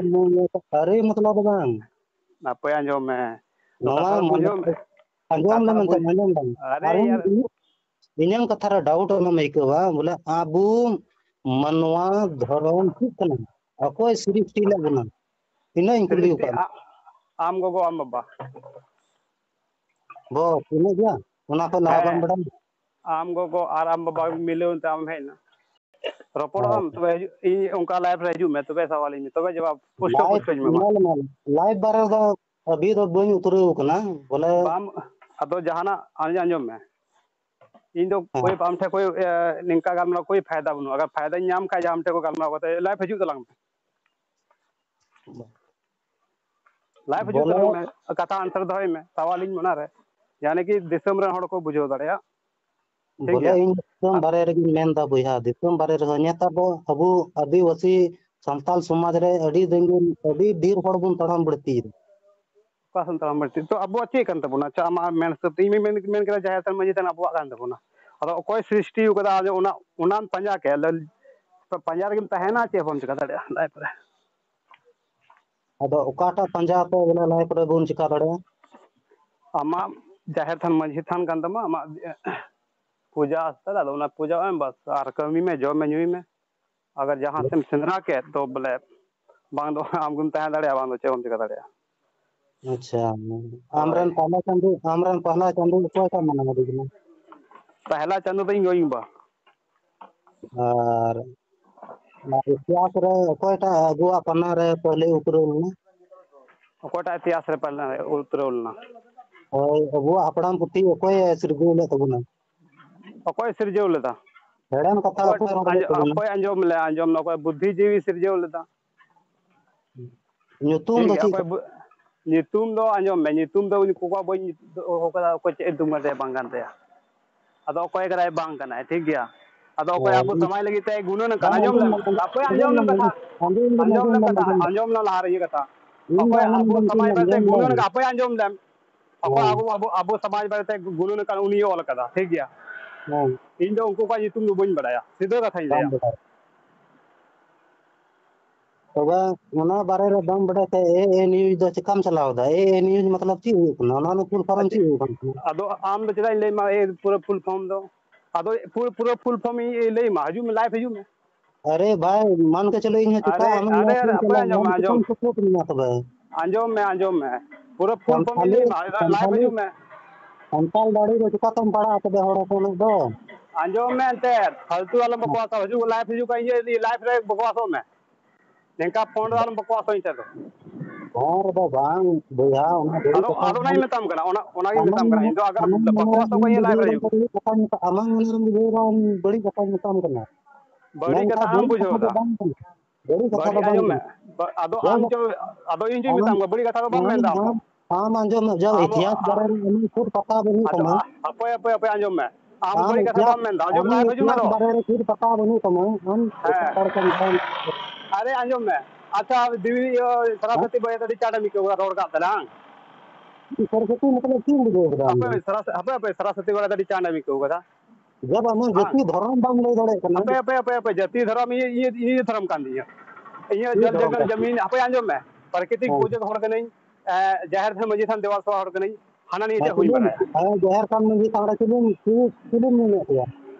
ᱢᱚᱛᱞᱚᱵ ᱫᱚ ᱵᱟᱝ᱾ ᱦᱟᱯᱮ ᱟᱸᱡᱚᱢ ᱢᱮ᱾ ᱱᱚᱣᱟ ᱠᱟᱛᱷᱟ ᱫᱚ ᱢᱟᱱᱮ, ᱵᱩᱡᱷᱟᱹᱣ ᱢᱮ᱾ ᱟᱸᱡᱚᱢ ᱠᱟᱛᱷᱟ ᱞᱮ ᱫᱚ ᱢᱮᱱᱛᱮ, ᱵᱩᱡᱽ-, ᱟᱸᱡᱚᱢ ᱞᱮᱢ᱾ ᱟᱨᱮ ᱟᱨᱮ ᱭᱟᱨ᱾ ᱤᱧ-, ᱤᱧᱟᱹᱝ ᱠᱟᱛᱷᱟ ᱨᱮ doubt ᱟᱞᱚᱢ ᱟᱹᱭᱠᱟᱹᱣᱟ, ᱵᱚᱞᱮ ᱟᱵᱚ ᱢᱟᱱᱣᱟ ᱫᱷᱚᱨᱚᱢ ᱪᱮᱫ ᱠᱟᱱᱟ? ᱚᱠᱚᱭ ᱥᱨᱤᱥᱴᱤ ᱞᱮᱫ ᱵᱚᱱᱟ? ᱤᱱᱟᱹᱧ ᱠᱩᱞᱤ ᱥᱨᱤᱥᱴᱤ ᱟᱠᱟᱫ ᱢᱮ᱾ ᱟ-, ᱟᱢ ᱜᱚᱜᱚ, ᱟᱢ ᱵᱟᱵᱟ᱾ ᱵᱚᱥ, ᱤᱱᱟᱹ ᱜᱮ? ᱚᱱᱟ ᱠᱷᱚᱱ ᱞᱟᱦᱟ ᱵᱟᱢ ᱦᱮᱸ, ᱵᱟᱰᱟᱭᱟ? ᱟᱢ ᱜᱚᱜᱚ ᱟᱨ ᱟᱢ ᱵᱟᱵᱟ ᱢᱤᱞᱟᱹᱣ ᱛᱮ ᱟᱢ ᱦᱮᱡ ᱮᱱᱟ᱾ ᱨᱚᱯᱚᱲᱚᱜ ᱦᱮᱸ᱾ ᱟᱢ, ᱛᱚᱵᱮ ᱦᱤᱡᱩᱜ, ᱤᱧ ᱚᱱᱠᱟ live ᱨᱮ ᱦᱤᱡᱩᱜ ᱢᱮ, ᱛᱚᱵᱮ ᱥᱟᱣᱟᱞᱤᱧ ᱢᱮ, ᱛᱚᱵᱮ ᱡᱚᱵᱟᱵ ᱯᱩᱥᱴᱟᱹ live, ᱯᱩᱥᱴᱟᱹᱧ ᱮᱢᱟᱢᱟ᱾ ᱧᱮᱞ ᱢᱮ, live ᱵᱟᱨᱮ ᱫᱚ ᱟᱹᱵᱤ ᱫᱚ ᱵᱟᱹᱧ ᱩᱛᱨᱟᱹᱣ ᱠᱟᱱᱟ, ᱵᱚᱞᱮ ᱵᱟᱢ, ᱟᱫᱚ ᱡᱟᱦᱟᱱᱟᱜ ᱟᱸᱡᱚᱢ, ᱟᱸᱡᱚᱢ ᱢᱮ, ᱤᱧ ᱫᱚ ᱦᱮᱸ᱾ ᱠᱳᱭ ᱟᱢ ᱴᱷᱮᱱ ᱠᱳᱭ, ᱮ, ᱱᱤᱝᱠᱟ ᱜᱟᱞᱢᱟᱨᱟᱣ ᱠᱳᱭ ᱯᱷᱟᱭᱫᱟ ᱵᱟᱹᱱᱩᱜᱼᱟ᱾ ᱟᱜᱟᱨ ᱯᱷᱟᱭᱫᱟᱧ ᱧᱟᱢ ᱠᱷᱟᱡ ᱟᱢ ᱴᱷᱮᱱ ᱠᱚ ᱜᱟᱞᱢᱟᱨᱟᱣ ᱠᱟᱛᱮ live ᱦᱤᱡᱩᱜ ᱛᱟᱞᱟᱝ ᱢᱮ᱾ Live ᱦᱤᱡᱩᱜ ᱵᱚᱞᱮ ᱛᱟᱞᱟᱝ ᱢᱮ, ᱠᱟᱛᱷᱟ answer ᱫᱚᱦᱚᱭ ᱢᱮ, ᱥᱟᱣᱟᱞᱤᱧ ᱚᱱᱟᱨᱮ, ᱭᱟᱱᱤ ᱠᱤ ᱫᱤᱥᱚᱢ ᱨᱮᱱ ᱦᱚᱲ ᱠᱚ ᱵᱩᱡᱷᱟᱹᱣ ᱫᱟᱲᱮᱭᱟᱜ᱾ ᱴᱷᱤᱠ ᱵᱚᱞᱮ ᱜᱮᱭᱟ᱾ ᱤᱧ ᱫᱤᱥᱚᱢ ᱵᱟᱨᱮ ᱨᱮᱜᱤᱧ ᱢᱮᱱᱫᱟ ᱵᱚᱭᱦᱟ, ᱫᱤᱥᱚᱢ ᱵᱟᱨᱮ ᱨᱮᱦᱚᱸ ᱱᱮᱛᱟᱨ ᱫᱚ ᱟᱵᱚ ᱟᱹᱫᱤᱵᱟᱹᱥᱤ ᱥᱟᱱᱛᱟᱞ ᱥᱚᱢᱟᱡᱽ ᱨᱮ ᱟᱹᱰᱤ ᱫᱤᱱ ᱜᱮ ᱟᱹᱰᱤ ᱰᱷᱮᱨ ᱦᱚᱲ ᱵᱚᱱ ᱛᱟᱲᱟᱢ ᱵᱟᱹᱲᱛᱤᱭᱮᱫᱟ᱾ ᱚᱠᱟ ᱥᱮᱫ ᱛᱟᱲᱟᱢ ᱵᱟᱹᱲᱛᱤ? ᱛᱚ ᱟᱵᱚᱣᱟᱜ ᱪᱮᱫ ᱠᱟᱱ ᱛᱟᱵᱚᱱᱟ? ᱟᱪᱪᱷᱟ, ᱟᱢᱟᱜ ᱢᱮᱱ ᱦᱤᱥᱟᱹᱵ ᱛᱮ ᱤᱧ ᱢᱮᱱ, ᱢᱮᱱ ᱠᱮᱫᱟ ᱡᱟᱦᱮᱨ ᱛᱷᱟᱱ ᱢᱟᱹᱡᱷᱤ ᱛᱷᱟᱱ ᱟᱵᱚᱣᱟᱜ ᱠᱟᱱ ᱛᱟᱵᱚᱱᱟ᱾ ᱟᱫᱚ ᱚᱠᱚᱭ ᱥᱨᱤᱥᱴᱤ ᱟᱠᱟᱫᱟ? ᱟᱫᱚ ᱚᱱᱟ, ᱚᱱᱟᱢ ᱯᱟᱸᱡᱟ ᱠᱮᱫ, ᱟᱫᱚ ᱯᱟᱸᱡᱟ ᱨᱮᱜᱮᱢ ᱛᱟᱦᱮᱱᱟ, ᱪᱮᱫ ᱦᱚᱸ ᱵᱟᱢ ᱪᱤᱠᱟ ᱫᱟᱲᱮᱭᱟᱜᱼᱟ ᱞᱟᱭᱤᱯᱷ ᱨᱮ᱾ ᱟᱫᱚ ᱚᱠᱟᱴᱟᱜ ᱯᱟᱸᱡᱟ ᱛᱮ ᱵᱚᱞᱮ ᱞᱟᱭᱤᱯᱷ ᱨᱮ ᱵᱚᱱ ᱪᱤᱠᱟ ᱫᱟᱲᱮᱭᱟᱜᱼᱟ? ᱟᱢᱟᱜ ᱡᱟᱦᱮᱨ ᱛᱷᱟᱱ ᱢᱟᱹᱡᱷᱤ ᱛᱷᱟᱱ ᱠᱟᱱ ᱛᱟᱢᱟ, ᱟᱢᱟᱜ ᱯᱩᱡᱟ ᱟᱥᱛᱷᱟᱱ, ᱟᱫᱚ ᱚᱱᱟ ᱯᱩᱡᱟ ᱮᱢ ᱵᱟᱥ, ᱟᱨ ᱠᱟᱹᱢᱤ ᱢᱮ, ᱡᱚᱢ ᱢᱮ, ᱧᱩᱭ ᱢᱮ᱾ ᱟᱜᱟᱨ ᱡᱟᱦᱟᱸ ᱥᱮᱫ ᱮᱢ ᱥᱮᱸᱫᱽᱨᱟ ᱠᱮᱫ, ᱛᱚ ᱵᱚᱞᱮ ᱵᱟᱝ ᱫᱚ ᱟᱢ ᱜᱮᱢ ᱛᱟᱦᱮᱸ ᱫᱟᱲᱮᱭᱟᱜᱼᱟ, ᱵᱟᱝ ᱫᱚ ᱪᱮᱫ ᱦᱚᱸ ᱪᱤᱠᱟ ᱫᱟᱲᱮᱭᱟᱜᱼᱟ᱾ ᱟᱪᱪᱷᱟ, ᱦᱳᱭ᱾ ᱟᱢᱨᱮᱱ ᱯᱟᱦᱞᱟ ᱪᱟᱸᱫᱳ, ᱟᱢᱨᱮᱱ ᱯᱟᱦᱞᱟ ᱪᱟᱸᱫᱳ ᱚᱠᱚᱭᱴᱟᱜ ᱢᱟᱱᱟᱣ ᱦᱩᱭ ᱠᱟᱱᱟ? ᱯᱟᱦᱞᱟ ᱪᱟᱸᱫᱳ ᱫᱚ ᱤᱧ ᱜᱚ ᱤᱧ ᱵᱟ᱾ ᱟᱨ, ᱟᱨ ᱤᱛᱤᱦᱟᱥ ᱨᱮ ᱚᱠᱚᱭᱴᱟᱜ ᱟᱵᱚᱣᱟᱜ ᱯᱟᱱᱟ ᱨᱮ ᱯᱟᱹᱦᱞᱮ ᱩᱛᱨᱟᱹᱣ ᱞᱮᱱᱟ? ᱚᱠᱚᱭᱴᱟᱜ ᱤᱛᱤᱦᱟᱥ ᱨᱮ ᱯᱟᱹᱦᱞᱮ ᱩᱛᱨᱟᱹᱣ ᱞᱮᱱᱟ? ᱦᱳᱭ, ᱟᱵᱚᱣᱟᱜ ᱦᱟᱯᱲᱟᱢ ᱯᱩᱛᱷᱤ ᱚᱠᱚᱭᱮ ᱥᱤᱨᱡᱟᱹᱣ ᱞᱮᱫ ᱛᱟᱵᱚᱱᱟ? ᱚᱠᱚᱭ ᱥᱤᱨᱡᱟᱹᱣ ᱞᱮᱫᱟ? ᱦᱮᱲᱮᱢ ᱠᱟᱛᱷᱟ ᱚᱠᱚᱭ ᱚᱠᱚᱭ ᱨᱚᱲ ᱞᱮᱫ ᱟᱸᱡᱚ-, ᱛᱟᱵᱚᱱᱟ? ᱚᱠᱚᱭ ᱟᱸᱡᱚᱢ ᱞᱮ-, ᱟᱸᱡᱚᱢ ᱞᱮ-, ᱚᱠᱚᱭ ᱵᱩᱫᱽᱫᱷᱤᱡᱤᱵᱤ ᱥᱤᱨᱡᱟᱹᱣ ᱞᱮᱫᱟ? ᱧᱩᱛᱩᱢ ᱴᱷᱤᱠ ᱫᱚ ᱜᱮᱭᱟ, ᱪᱮᱫ ᱚᱠᱚᱭ ᱠᱟᱱᱟ? ᱵᱩ-, ᱧᱩᱛᱩᱢ ᱫᱚ ᱟᱸᱡᱚᱢ ᱢᱮ, ᱧᱩᱛᱩᱢ ᱫᱚ ᱩᱱᱤ ᱠᱚᱠᱚᱣᱟᱜ ᱵᱟᱹᱧ ᱫᱚᱦᱚ ᱠᱟᱫᱟ, ᱚᱠᱚᱭ ᱪᱮᱫ ᱧᱩᱛᱩᱢ ᱠᱟᱛᱮ ᱵᱟᱝ ᱠᱟᱱ ᱛᱟᱭᱟ᱾ ᱟᱫᱚ ᱚᱠᱚᱭ ᱠᱟᱱᱟᱭ ᱵᱟᱝ ᱠᱟᱱᱟᱭ, ᱴᱷᱤᱠ ᱜᱮᱭᱟ᱾ ᱟᱫᱚ ᱚᱠᱚᱭ ᱦᱳᱭ᱾ ᱟᱵᱚ ᱥᱚᱢᱟᱡᱽ ᱞᱟᱹᱜᱤᱫ ᱛᱮ ᱜᱩᱱᱟᱹᱱ ᱟᱠᱟᱱ, ᱵᱟᱝ, ᱟᱸᱡᱚᱢ ᱟᱸᱡᱚᱢ ᱞᱮᱢ, ᱞᱮᱢ, ᱦᱟᱯᱳᱭ ᱟᱸᱡᱚᱢ ᱞᱮᱢ, ᱞᱮᱢ ᱠᱟᱛᱷᱟ, ᱟᱸᱡᱚᱢ ᱞᱮᱢ ᱠᱟᱛᱷᱟ, ᱟᱸᱡᱚᱢ ᱞᱮᱢ ᱞᱟᱦᱟ ᱨᱮ ᱤᱧᱟᱹᱜ ᱠᱟᱛᱷᱟ᱾ ᱤᱧ ᱫᱚ ᱚᱠᱚᱭ ᱟᱢ ᱟᱵᱚ ᱫᱚ ᱥᱚᱢᱟᱡᱽ ᱟᱸᱡᱚᱢ ᱵᱟᱨᱮᱛᱮ ᱞᱮᱢ, ᱜᱩᱱᱟᱹᱱ ᱟᱸᱡᱚᱢ ᱟᱠᱟᱱ, ᱞᱮᱢ᱾ ᱦᱟᱯᱳᱭ ᱟᱸᱡᱚᱢ ᱞᱮᱢ᱾ ᱦᱳᱭ᱾ ᱟᱵᱚ, ᱟᱵᱚ, ᱟᱵᱚ ᱥᱚᱢᱟᱡᱽ ᱵᱟᱨᱮᱛᱮ ᱜᱩᱱᱟᱹᱱ ᱟᱠᱟᱱ ᱩᱱᱤ ᱚᱞ ᱟᱠᱟᱫᱟ, ᱴᱷᱤᱠ ᱜᱮᱭᱟ᱾ ᱦᱳᱭ᱾ ᱤᱧ ᱫᱚ ᱩᱱᱠᱩ ᱠᱚᱣᱟᱜ ᱧᱩᱛᱩᱢ ᱫᱚ ᱵᱟᱹᱧ ᱵᱟᱲᱟᱭᱟ, ᱥᱤᱫᱷᱟᱹ ᱠᱟᱛᱷᱟᱧ ᱵᱟᱢ ᱞᱟᱹᱭᱟ᱾ ᱵᱟᱰᱟᱭᱟ᱾ ᱛᱚᱵᱮ ᱚᱱᱟ ᱵᱟᱨᱮ ᱨᱮ ᱵᱟᱢ ᱵᱟᱰᱟᱭ ᱠᱷᱟᱡ ᱮ ᱮ news ᱫᱚ ᱪᱮᱠᱟᱢ ᱪᱟᱞᱟᱣ ᱮᱫᱟ? ᱮ ᱮ news ᱢᱚᱛᱞᱚᱵ ᱪᱮᱫ ᱦᱩᱭᱩᱜ ᱠᱟᱱᱟ? ᱚᱱᱟ ᱫᱚ full form ᱪᱮᱫ ᱦᱩᱭᱩᱜ ᱠᱟᱱ ᱛᱟᱢᱟ? ᱟᱫᱚ ᱟᱢ ᱫᱚ ᱪᱮᱫᱟᱜ ᱤᱧ ᱞᱟᱹᱭ ᱟᱢᱟ, ᱮ ᱯᱩᱨᱟᱹ full form ᱫᱚ? ᱟᱫᱚ ᱯᱩᱨᱟᱹ, ᱯᱩᱨᱟᱹ full form ᱤᱧ ᱞᱟᱹᱭ ᱟᱢᱟ, ᱦᱤᱡᱩᱜ ᱢᱮ, live ᱦᱤᱡᱩᱜ ᱢᱮ᱾ ᱟᱨᱮ ᱵᱷᱟᱭ, ᱢᱟᱱ ᱠᱮ ᱪᱚᱞᱚ ᱤᱧ ᱦᱚᱸ ᱪᱮᱠᱟ ᱟᱨᱮ, ᱟᱢ ᱟᱨᱮ, ᱧᱟᱯᱟᱢ ᱦᱟᱯᱳᱭ ᱪᱟᱞᱟᱜ, ᱟᱸᱡᱚᱢ ᱢᱮ, ᱟᱢ ᱟᱸᱡᱚᱢ᱾ ᱪᱮᱠᱟᱢ support ᱤᱧᱟ ᱛᱚᱵᱮ? ᱟᱸᱡᱚᱢ ᱢᱮ, ᱟᱸᱡᱚᱢ ᱢᱮ᱾ ᱯᱩᱨᱟᱹ full form ᱤᱧ ᱥᱟᱱᱛᱟᱞᱤ, ᱞᱟᱹᱭ ᱟᱢᱟ, live ᱥᱟᱱᱛᱟᱞᱤ, ᱦᱤᱡᱩᱜ ᱢᱮ᱾ ᱥᱟᱱᱛᱟᱞ ᱫᱟᱲᱮ ᱫᱚ ᱪᱮᱠᱟ ᱛᱮᱢ ᱯᱟᱲᱦᱟᱜᱼᱟ ᱛᱚᱵᱮ ᱦᱚᱲ ᱦᱚᱯᱚᱱ ᱫᱚ? ᱟᱸᱡᱚᱢ ᱢᱮ ᱮᱱᱛᱮᱫ, ᱯᱷᱟᱞᱛᱩ ᱟᱞᱚᱢ ᱵᱚᱠᱣᱟᱥᱟ᱾ ᱦᱤᱡᱩᱜ live ᱦᱤᱡᱩᱜ ᱠᱟᱱᱟ, ᱤᱧ live ᱨᱮ ᱵᱚᱠᱣᱟᱥᱚᱜ ᱢᱮ᱾ ᱱᱤᱝᱠᱟ phone ᱨᱮ ᱟᱞᱚᱢ ᱵᱚᱠᱣᱟᱥᱚᱜ ᱤᱧ ᱴᱷᱮᱱ ᱫᱚ᱾ ᱦᱚᱸ ᱨᱮᱫᱚ ᱵᱟᱝ, ᱵᱚᱭᱦᱟ, ᱚᱱᱟ ᱵᱟᱹᱲᱤᱡ ᱟᱫᱚ, ᱠᱟᱛᱷᱟ ᱟᱫᱚ ᱚᱱᱟᱧ ᱟᱢ-, ᱢᱮᱛᱟᱢ ᱠᱟᱱᱟ, ᱚᱱᱟ, ᱚᱱᱟᱜᱤᱧ ᱟᱢᱟᱝ ᱢᱮᱛᱟᱢ ᱠᱟᱱᱟ᱾ ᱢᱚᱱᱮ, ᱤᱧ ᱫᱚ ᱟᱜᱟᱨ ᱟᱢᱟᱝ ᱢᱚᱱᱮ ᱨᱮᱢ ᱵᱚᱠᱣᱟᱥᱚᱜ ᱠᱟᱱᱟ, ᱤᱧ ᱵᱩᱡᱷᱟᱹᱣ live ᱨᱮ ᱫᱟᱢ ᱦᱤᱡᱩᱜ᱾ ᱵᱟᱹᱲᱤᱡ ᱠᱟᱛᱷᱟᱧ ᱢᱮᱛᱟ-, ᱟᱢᱟᱝ ᱢᱚᱱᱮ ᱨᱮᱢ ᱵᱩᱡᱷᱟᱹᱣ ᱫᱟᱢ ᱵᱟᱹᱲᱤᱡ ᱠᱟᱛᱷᱟᱧ ᱢᱮᱛᱟᱢ ᱠᱟᱱᱟ᱾ ᱵᱟᱹᱲᱤᱡ ᱢᱮᱱᱠᱷᱟᱱ ᱠᱟᱛᱷᱟ ᱟᱢ ᱵᱟᱹᱲᱤᱡ ᱵᱩᱡᱷᱟᱹᱣ ᱠᱟᱛᱷᱟ ᱫᱟ᱾ ᱫᱚ ᱵᱟᱝ ᱠᱟᱱᱟ᱾ ᱵᱟᱹᱲᱤᱡ ᱠᱟᱛᱷᱟ ᱵᱟᱹᱲᱤᱡ, ᱫᱚ ᱵᱟᱝ ᱟᱸᱡᱚᱢ ᱢᱮ᱾ ᱠᱟᱱᱟ᱾ ᱵᱟ-, ᱟᱫᱚ ᱵᱚᱭᱦᱟ, ᱟᱢ ᱪᱚ, ᱟᱫᱚ ᱤᱧ ᱪᱚᱧ ᱟᱢ, ᱢᱮᱛᱟᱢ ᱠᱟᱱᱟ, ᱵᱟᱹᱲᱤᱡ ᱠᱟᱛᱷᱟ ᱫᱚ ᱵᱟᱢ ᱟᱢ, ᱢᱮᱱᱫᱟ ᱟᱢ ᱫᱚ᱾ ᱟᱢ, ᱟᱢ ᱟᱸᱡᱚᱢ ᱧᱚᱜ, ᱡᱟ ᱟᱢ, ᱤᱛᱤᱦᱟᱥ ᱵᱟᱨᱮ ᱨᱮ ᱩᱱᱟᱹᱜ ᱥᱩᱨ ᱯᱟᱛᱟ ᱵᱟᱹᱱᱩᱜ ᱟᱫᱚ, ᱛᱟᱢᱟ᱾ ᱦᱟᱯᱳᱭ, ᱦᱟᱯᱳᱭ, ᱦᱟᱯᱳᱭ, ᱟᱸᱡᱚᱢ ᱢᱮ᱾ ᱟᱢ ᱟᱢ ᱵᱟᱹᱲᱤᱡ ᱠᱟᱛᱷᱟ ᱤᱛᱤᱦᱟᱥ, ᱵᱟᱢ ᱢᱮᱱᱫᱟ, ᱟᱢ ᱚᱡᱚᱜ ᱢᱮ, ᱚᱡᱚᱜ ᱢᱮ ᱤᱛᱤᱦᱟᱥ ᱫᱚ᱾ ᱵᱟᱨᱮ ᱨᱮ ᱪᱮᱫ ᱯᱟᱛᱟ ᱵᱟᱹᱱᱩᱜ ᱛᱟᱢᱟ? ᱟᱢ ᱦᱮᱸ᱾ ᱥᱟᱱᱛᱟᱲ ᱠᱟᱱ ᱠᱷᱟᱱ᱾ ᱟᱨᱮ, ᱟᱸᱡᱚᱢ ᱢᱮ᱾ ᱟᱪᱪᱷᱟ, ᱫᱤᱵᱤ, ᱤᱭᱟᱹ, ᱦᱮᱸ? ᱥᱚᱨᱚᱥᱚᱛᱤ ᱵᱚᱭᱦᱟ ᱫᱚ ᱟᱹᱰᱤ ᱪᱟᱬ ᱮᱢ ᱟᱹᱭᱠᱟᱹᱣ ᱠᱟᱫᱟ, ᱨᱚᱲ ᱠᱟᱜ ᱛᱟᱞᱟᱝ᱾ ᱥᱚᱨᱚᱥᱚᱛᱤ ᱢᱚᱛᱞᱚᱵ ᱪᱮᱫ ᱮᱢ ᱵᱩᱡᱷᱟᱹᱣ ᱠᱮᱫᱟ ᱟᱢ ᱫᱚ? ᱦᱟᱯᱮ, ᱥᱟᱨᱟ-, ᱦᱟᱯᱮ, ᱦᱟᱯᱮ, ᱥᱟᱨᱚᱥᱚᱛᱤ ᱵᱚᱭᱦᱟ ᱫᱚ ᱟᱹᱰᱤ ᱪᱟᱬ ᱮᱢ ᱟᱹᱭᱠᱟᱹᱣ ᱠᱟᱫᱟ᱾ ᱡᱟᱵ ᱟᱢᱟᱜ ᱦᱮᱸ᱾ ᱡᱟᱹᱛᱤ ᱫᱷᱚᱨᱚᱢ ᱵᱟᱢ ᱞᱟᱹᱭ ᱫᱟᱲᱮᱭᱟᱜ ᱠᱟᱱᱟ᱾ ᱦᱟᱯᱮ, ᱦᱟᱯᱮ, ᱦᱟᱯᱮ, ᱦᱟᱯᱮ, ᱡᱟᱹᱛᱤ ᱫᱷᱚᱨᱚᱢ ᱤᱭᱟᱹ, ᱤᱭᱟᱹ, ᱤᱭᱟᱹ ᱫᱷᱚᱨᱚᱢ ᱠᱟᱱ ᱛᱤᱧᱟᱹ᱾ ᱤᱧᱟᱹᱜ ᱪᱮᱫ ᱡᱚᱞ ᱫᱷᱚᱨᱚᱢ ᱡᱚᱝᱜᱚᱞ ᱠᱟᱱ ᱡᱟᱹᱢᱤᱱ, ᱛᱟᱢᱟ? ᱦᱟᱯᱮ ᱟᱸᱡᱚᱢ ᱢᱮ᱾ ᱯᱨᱟᱠᱨᱤᱛᱤᱠ ᱦᱮᱸ᱾ ᱯᱩᱡᱟᱹ ᱦᱚᱲ ᱠᱟᱹᱱᱟᱹᱧ, ᱮ, ᱡᱟᱦᱮᱨ ᱛᱷᱟᱱ ᱢᱟᱹᱡᱷᱤ ᱛᱷᱟᱱ ᱫᱮᱵᱟ ᱥᱮᱵᱟ ᱦᱚᱲ ᱠᱟᱹᱱᱟᱹᱧ, ᱦᱟᱱᱟ ᱱᱤᱭᱟᱹ ᱦᱮᱸ, ᱪᱮᱫ ᱦᱩᱭ ᱪᱤᱞᱤᱢ, ᱵᱟᱲᱟᱭᱟ? ᱦᱮᱸ, ᱡᱟᱦᱮᱨ ᱛᱷᱟᱱ ᱢᱟᱹᱡᱷᱤ ᱛᱷᱟᱱ ᱨᱮ ᱪᱤᱞᱤᱢ, ᱪᱤᱞᱤ, ᱪᱤᱞᱤᱢ ᱧᱩᱢᱮᱫ ᱠᱚᱣᱟ?